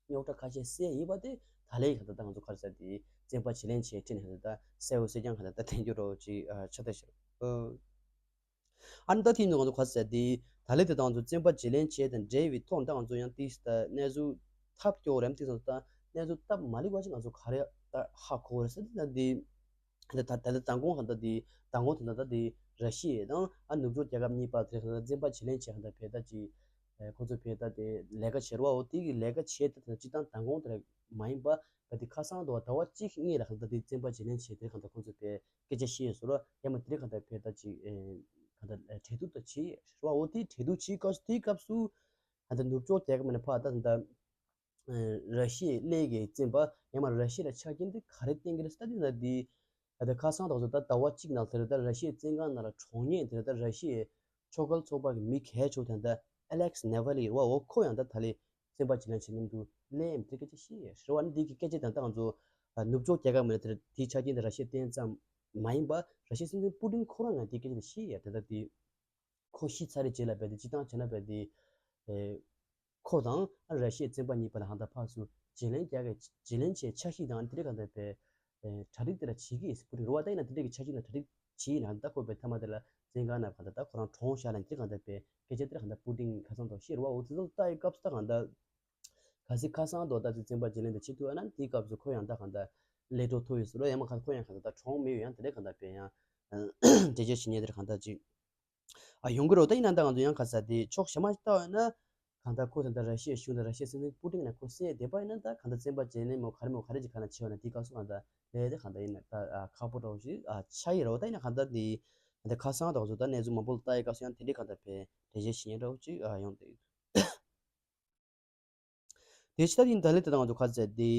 རྙོག་དྲ་ཁ་ཤས་སེལ་ཡིན་པ་དེ་ད་ལས་གང་ལྟར་ད་ང་ཚོ་ག་རེ་ཟེར་དེ་བཙན་པ་བརྗེ་ལེན་བྱས་ཁྲིད་ནས་གང་ལྟར་ད་གསལ་བོ་གསལ་རྐྱང་གང་ལྟར་ད་ཐོན་རྒྱུ་རོ་ཅིག་ཆགས་བསྡད་ཤག་ཨ་ནི་ད་དེ་ནི་ང་ཚོ་ག་ཟེར་དེ་ད་ལས་དེ་དང་ང་ཚོ་བཙན་པ་བརྗེ་ལེན་བྱས་དང་འབྲེལ་བའི་ཐོག་ད་ང་ཚོ་ཡང་ཏིས་ད་གནས་ཚུལ་ཐབས་སྐྱོ་རེམ་ཏིས་ད་གནས་ཚུལ་སྟབས་མ་ལེགས་པ་ཅིག་ང་ཚོ་ག་རེ་ད་ཧ་གོ་རེད་ཟེར་དེ་ད་དེ་ད་ད་ད་ལས་མདང་དགོང་ག་ད་དེ་མདང་དགོང་དེ་ད་ད་དེ་ར་ཤི་ཡ་དང་ཨ་ནུབ་ཕྱོགས་རྒྱལ་ཁབ་གཉིས་བར་དེ་ད་བཙན་པ་བརྗེ་ལེན་བྱས་ག་ད་བས་ད་ཅིག་ཁོ་ཚོ་བས་ད་དེ་ལས་ཀ་བྱེད་རོགས་འོ་དེ་གི་ལས་ཀ་བྱེད་དེ་ད་ཅི་ད་མདང་དགོང་དེ་མ་ཡིན་པ་ད་དེ་ཁ་སང་དུ་བ་ཟླ་བ་གཅིག་གཉིས་ལ་ག་ད་དེ་བཙན་པ་བརྗེ་ལེན་བྱས་དེ་ག་ད་ཁོ་ཚོ་བས། སྐད་ཆ་བཤད་ཡོད་ཟེར་རོ། ཡང་མ་དེ་རིང་གང་ལྟར་ཕེ་ད་ཅིག་ཨེ་གང་ལྟར་ཨེ་གྲོས་བསྡུར་ད་བྱེད་ཡོད་ཟེར་བ། འོ་དེ་གྲོས་བསྡུར་བྱེད་སྐབས་སུ་དེའི་སྐབས་སུ་གང་ལྟར་ནུབ་ཕྱོགས་རྒྱལ་ཁབ་མ་ནས་ཕར་ད་གང་ལྟར་ཨེ་ར་ཤི་ཡའི་གླེ་གི་བཙན་པ་ཡང་མ་ར་ཤི་ཡ་ལ་ཆ་རྐྱེན་དེ་ག་རེ་བསྟན་གྱི་རེད་ཟེར་ད་དེ་ད་དེ་གང་ལྟར་ཁ་སང་དག་ཚོ་ད་ཟླ་བ་གཅིག་ནང་དེ་རེད་ད་ར་ཤི་ཡའི་བཙན་ཁང་ནང་ལ་གྲོངས་ཉེན་དེ་རེད་ད་ར་ཤི་ཡའི་ཆོས་འགལ་ཚོགས་པ་གི་མི་གལ་ཆེ་བོ་དེ་ད་ཨ་ལེག་སི་ནེ་ཝ་ལི་རེད་བ། འོ་ཁོ་ཡང་ད་ད་ལས། བཙན་པ་བརྗེ་ལེན་བྱེད་མཁན་དུ་ལས་ཨེམ་དེ་སྐད་ཆ་བཤད་ཡོད་ཟེར་བ། ཨ་ནི་འདི་གི་སྐད་ཆ་དང་ད་ང་ཚོ་ནུབ་ཕྱོགས་རྒྱལ་ཁབ་མི་སྣ་དེར་དེའི་ཆ་རྐྱེན་དེ་ར་ཤི་ཡ་བསྟན་ཙམ་མ་ཡིན་པ་ར་ཤི་ཡའི་སྲིད་འཛིན་པུ་ཏིན་ཁོ་རང་ང་འདི་སྐད་ཆ་དེ་བཤད་ཡོད། དེ་ལྟར་དེ་ཁོ་ཤི་ཚར་རེ་རྗེས་ལ་བས་དེ་སྤྱི་བཏང་བྱས་ན་བས་དེ་ཨེ་ ཁོ་དང་ཨ་ར་ཤི་ཡའི་བཙོན་པ་གཉིས་བར་ལ་གང་ལྟར་ཕར་ཚུར་བརྗེ་ལེན་རྒྱག་གི་བརྗེ་ལེན་བྱས་ཆ་ཤས་དང་དེ་འདྲ་གང་ལྟར་བས་གྲ་སྒྲིག་དེ་འདྲ་བྱེད་ཀྱི་ཡིན་ཟེར། པུ་ཏིན་རེད་བ། ད་ཡིན་ན་དེ་འདྲ་གི་ཆ་ཤས་དང་གྲ་སྒྲིག་བྱས་ཡིན་ན་ད་ཁོ་བས་མཐའ་མ་དེ་ལ་བཙོན་ཁང་ནང་གང་ལྟར་ད་ཁོ་རང་གྲོངས་བཞག་ལ་དེ་འདྲ་གང་ལྟར་བས་སྐད་ཆ་དེ་འདྲ་གང་ལྟར་པུ་ཏིན་ཁ་སང་ཐོག་བཤད་རེད་བ། འོ་དེ་ཚོ་ལྟ་ཡི་སྐབས་སུ་ད་གང་ལྟར། གལ་སྲིད་ཁ་སང་དུ་ད་ཅིག་བཙོན་པ་བརྗེ་ལེན་དེ་བྱེད་ཐུབ་ཡོད་ན་དེའི་སྐབས་སུ་ཁོ་ཡང་ད་གང་ལྟར་ལས་འགྲོ་ཐུབ་ཡོད་ཟེར་རོ། ཡང་མ་ཁ་ཁོ་ཡང་གང་ལྟར་ད་གྲོངས་མེད་ཡོད། ཡང་དེ་འདྲའི་གང་ལྟར་བས་ཡང་འགྲེལ་བརྗོད་བྱེད་མཁན་དེར་གང་ལྟར་ཅིག་ཨ་ཡོང་གི་རོ། ད་ཡིན་ན་ད་ང་ཚོ་ཡང་ག་ས་དེ་ཕྱོགས་གཞན་མ་ཞིག་ལྟ་བས་ན་གང་ལྟར་ཁོ་ད་ལྟ་ར་ཤི་ཡའི་གཞུང་དང་ར་ཤི་ཡའི་སྲིད་འཛིན་པུ་ཏིན་ལ་ཁོ་བསད་བསྡད་པ་ཡིན་ན་ད་གང་ལྟར་བཙོན་པ་བརྗེ་ལེན་མོ་ག་རེ་མོ་ག་རེ་ཅིག་གང་ལྟར་བྱས་ཡོད་ན་དེའི་སྐབས་སུ་གང་ལྟར་ལས་དེ་གང་ལྟར་ཡིན་ན་ད་ཁག་པོ་འདྲ་བོ་ཞིག་ཨ་ཆགས་ཡོད་རོ། ད་ཡིན་ན་གང་ལྟར་དེ་གང་ལྟར་ཁ་སང་ད་ང་ཚོ་ད་གནས་ཚུལ་མང་པོ་ལ་ལྟ་ཡི་སྐབས་སུ་ཡང་དེ་འདྲའི་གང་ལྟར་བས་འགྲེལ་བརྗོད་བྱེད་མཁན་འདྲ་བོ་ཅིག་ཨ་ཡོང་བསྡད་ཡོད། དེ་ཕྱི་ད་ཡིན་ད་ལེ་དེ་དང་ང་ཚོ་ཁ་ཟེར་དེ་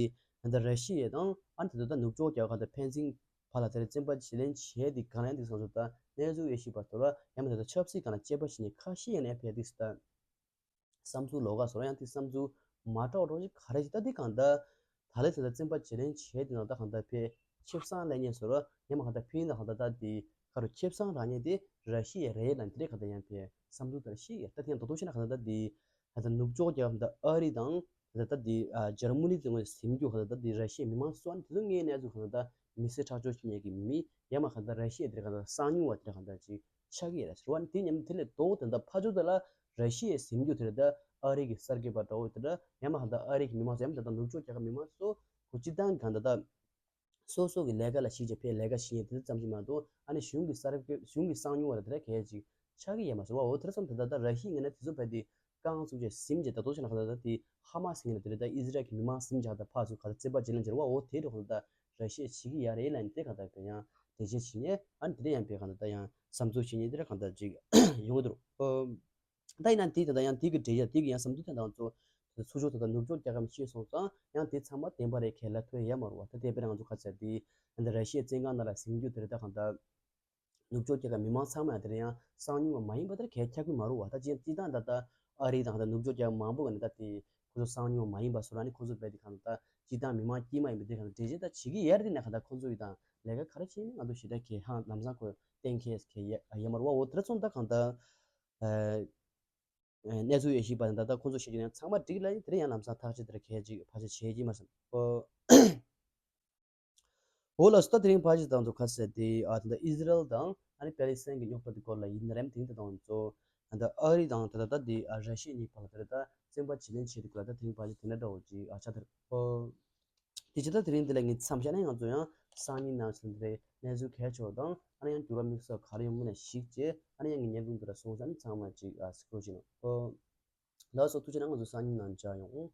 ད་ར་ཤི་ཡ་དང་ཨ་ནི་དེ་ད་ནུབ་ཕྱོགས་རྒྱལ་ཁབ་དང་ཕན་ཚུན་བར་ལ་དེར་བཙོན་པ་བརྗེ་ལེན་བྱས་དེ་གང་ལ་ཡང་དེ་སང་ཚོ་ད་གནས་ཚུལ་དབྱེ་ཞིབ་པ་ཚོ་ལ་ཡང་མ་དེ་ད་ཆབ་སྲིད་སྒང་ལ་དཔྱད་པ་བྱེད་ནས་ཁ་ཤས་ཡང་ནས་ཕེ་དེ་ད་བསམ་ཚུལ་ལོགས་ཀ་ཚོ་ལ་ཡང་དེ་བསམ་ཚུལ་མ་འདྲ་བ་འདྲ་བོ་ཞིག་ག་རེ་ཞིག་ད་དེ་གང་ད་ད་ལེ་དེ་ད་བཙོན་པ་བརྗེ་ལེན་བྱས་དེ་ནང་ད་གང་ད་ཕེ་ཁེ་བཟང་ལེན་མཁན་ཚོ་ལ་ཡང་མ་གང་ད་ཕེ་ཡིན་ད་གང་ད་ད་དེ་ཁ་རུ་ཁེ་བཟང་རག་མཁན་དེ་ར་ཤི་ཡ་རེད་ལ་དེ་རེད་གང་ད་ཡང་ཕེ་བསམ་ཚུལ་ད་ཤི་ཡ་ད་དེ་ཡང་ད་དུང་ཤི་ན་གང་ད་ད་དེ། ད་ལྟ་ནུབ་ཕྱོགས་རྒྱལ་ཁབ་འདི་ཨ་རི་དང་ད་ལྟ་འདི་ཨ་འཇར་མ་ནི་དེ་ཚོ་ཟིན་རྒྱུ་ཁ་ད་ལྟ་འདི་ར་ཤི་ཡའི་མི་མང་སོགས་ནི་དེ་ཚོ་ངའི་གནས་ཚུལ་ཁ་ད་ལྟ་མི་སེར་ཁྲག་སྦྱོར་བྱེད་མཁན་གྱི་མི་ཡ་མ་ཁ་ད་ར་ཤི་ཡའི་དེ་ཁ་ད་གསང་མྱུལ་བ་དེ་ཁ་ད་ཅིག་ཆགས་ཀྱི་ཡོད་རེད་ཟེར་བ་ནི་དེ་མཉམ་དེ་ལས་ལྡོག་དེ་འདྲ་ཕ་ཚོ་དེ་ལ་ར་ཤི་ཡའི་ཟིན་རྒྱུ་དེ་ལ་ད་ཨ་རི་གི་གསར་འགོད་པ་འདྲ་བོ་དེ་འདྲ་ཡ་མ་ཁ་ད་ཨ་རི་གི་མི་མང་སོགས་ཡ་མ་ད་ལྟ་ནུབ་ཕྱོགས་རྒྱལ་ཁབ་མི་མང་སོགས་ཁོ་སྤྱི་བཏང་གི་ཁ་ད་ལྟ། སོ་སོ་གི་ལས་ཀ་ལ་གཞིགས་བྱས་ཕའི་ལས་ཀ་བྱེད་མཁན་དེ་ཚོ་ཙམ་ཞིག་མ་གཏོགས་ཨ་ནི་གཞུང་གི་གསར་འགོད་གཞུང་གི་གསང་མྱུལ་བ་ལ་དེ་འདྲ་གལ་ཅིག་ཆགས་ཀྱི་ཡོད་མ་རེད་བ། འོ་དེ་འདྲ་སོང་ད་ལྟ་ད་ར་ཤི་ཡའི་ངོས་ནས་དེ་ཚོ་ཕ་དེ་རྐང་བཙུགས་བྱས་ཟིན་བྱས་ད་དུང་ཕྱིན་ན་ག་ད་ལྟ་དེ་ཧ་མ་སི་ངོས་ནས་དེ་འདྲ་ད་ཨི་ཟི་རལ་གྱི་མི་མང་ཟིན་བྱས་ད་ཕར་ཚུར་ག་ད་བཙོན་པ་བརྗེ་ལེན་བྱས་རེད་བ། འོ་དེ་འདྲ་ཁོ་ད་ལྟ་ར་ཤི་ཡས་བྱེད་ཀྱི་ཡོད་རེད་ལབ་ནས་དེ་ག་ད་ཕའི་ཡང་འགྲེལ་བཤད་བྱེད་མཁན་ཨ་ནི་དེ་འདྲ་ཡང་ཕའི་ག་ད་ལྟ་ཡང་བསམ་ཚུལ་བྱེད་མཁན་དེ་འདྲ་ག་ད་ཅིག་ཡོང་གི་འདུག་ཨོ། ད་ཡིན་ན་དེ་ད་ལྟ་ཡང་དེ་གི་འགྲེལ་བཤད་དེ་གི་ཡང་བསམ་ཚུལ་དེ་འདྲ་ང་ཚོ་ཚུར་ཕྱོགས་ད་ལྟ་ནུབ་ཕྱོགས་རྒྱལ་ཁབ་ཤེས་སོང་ཙང་ཡང་དེ་ཚང་མ་བདེན་པ་རེད་ཁས་ལེན་ཐུབ་ཡ་ཡོད་མ་རེད་བ། ད་དེ་དཔེར་ན་ང་ཚོ་ཁ་ཚ་དེ་ད་ལྟ་ར་ཤི་ཡའི་བཙོན་ཁང་ནང་ལ་ཟིན་རྒྱུ་དེ་རེད། ད་གང་ལྟར་ནུབ་ཕྱོགས་རྒྱལ་ཁབ་མི་མང་ཚང་མ་ཡང་དེ་རེད་ཡང་གསང་མྱུལ་བ་མ་ཡིན་པ་དེར་གལ་ཆགས་ཀྱི་མ་རེད་བ། ད་ཅི་ཡང་སྤྱི་བཏང་ད་ལྟ་ཨ་རི་དང་ད་ལྟ་ནུབ་ཕྱོགས་རྒྱལ་ཁབ་མང་པོ་ག་ནས་ད་དེ་ཁོ་ཚོ་གསང་མྱུལ་བ་མ་ཡིན་པ་བཟོ་ར་ནི་ཁོ་ཚོ་རྦད་དེ་གང་ལྟར་སྤྱི་བཏང་མི་མང་དཀྱུས་མ་ཡིན་པ་དེ་གང་ལྟར་འགྲེལ་བཤད་ད་བྱེད་ཀྱི་ཡོད་རེད། དེ་ན་གང་ལྟར་ཁོ་ཚོ་ཡི་དང་ལས་ཀ་ག་རེ་བྱེད་ནི་ང་ཚོ་ཞེ་དྲག་གི་ཧང་ལམ་སང་ཁོ་གཏན་འཁེལ་གི་ཡ་ཡ་མ་རུ་བ། འོ་དེ་ར་ཚོང་ད་གང་ལྟར་ཨ་གནས་ཚུལ་ཡོད་ཤེས་པ་དང་ད་ལྟ་ཁོ་ཚོ་བཤད་རྒྱུ་ཡང་ཚང་མ་འགྲིག་ལ་ཡིན། དེ་རིང་ཡང་ལམ་སང་ཐག་གཅོད་དེ་ར་གལ་ཅིག་ཕལ་ཆེར་བྱེད་ཀྱི་མ་སོང་། འོ་ལགས་སོ། ད་དེ་རིང་ཕལ་ཆེར་ད་ང་ཚོ་ཁ་གསལ་དེ་ཨ་ད་ལྟ་ཨི་ཟི་རལ་དང་ཨ་ནི་པེ་ལི་སི་ཐན་གྱི་རྙོག་དྲ་དེ་སྐོར་ལ་ཡིན་ན་རེད། དེ་རིང་ད་ལྟ་ང་ཚོ་ད་ལྟ་ཨ་རི་དང་ད་ལྟ་ད་དེ་ཨ་ར་ཤི་ཡ་གཉིས་བར་ལ་ད་ལྟ་བཙོན་པ་བརྗེ་ལེན་བྱེད་དུས་སྐོར་ལ་ད་དེ་རིང་ཕལ་ཆེར་དེ་འདྲ་འདྲ་བོ་ཅིག་ཨ་ཆགས་ཐལ། འོ། དེ་བྱས་ད་དེ་རིང་འདི་ལ་ངས་མཚམས་བཞག་ནས་ང་ཚོ་ཡང་སང་ཉིན་ནང་ཚུན་འདི་རེད་གནས་ཚུལ་གལ་ཆེ་བ་དང་ཨ་ནི་ཡང་འགྱུར་བ་དམིགས་བསལ་ག་རེ་ཡོང་མིན་ལ་གཞིགས་བྱས་ཨ་ནི་ཡང་ངས་བརྙན་ཐུང་འདི་ལ་སོང་ཙང་ཚང་མ་ཅིག་ཨ་གཟིགས་རོགས་བྱེད་གནང་། ཨོ། ལགས་སོ། ཐུགས་རྗེ་གནང་། ང་ཚོ་སང་ཉིན་ནང་མཇལ་ཡོང་།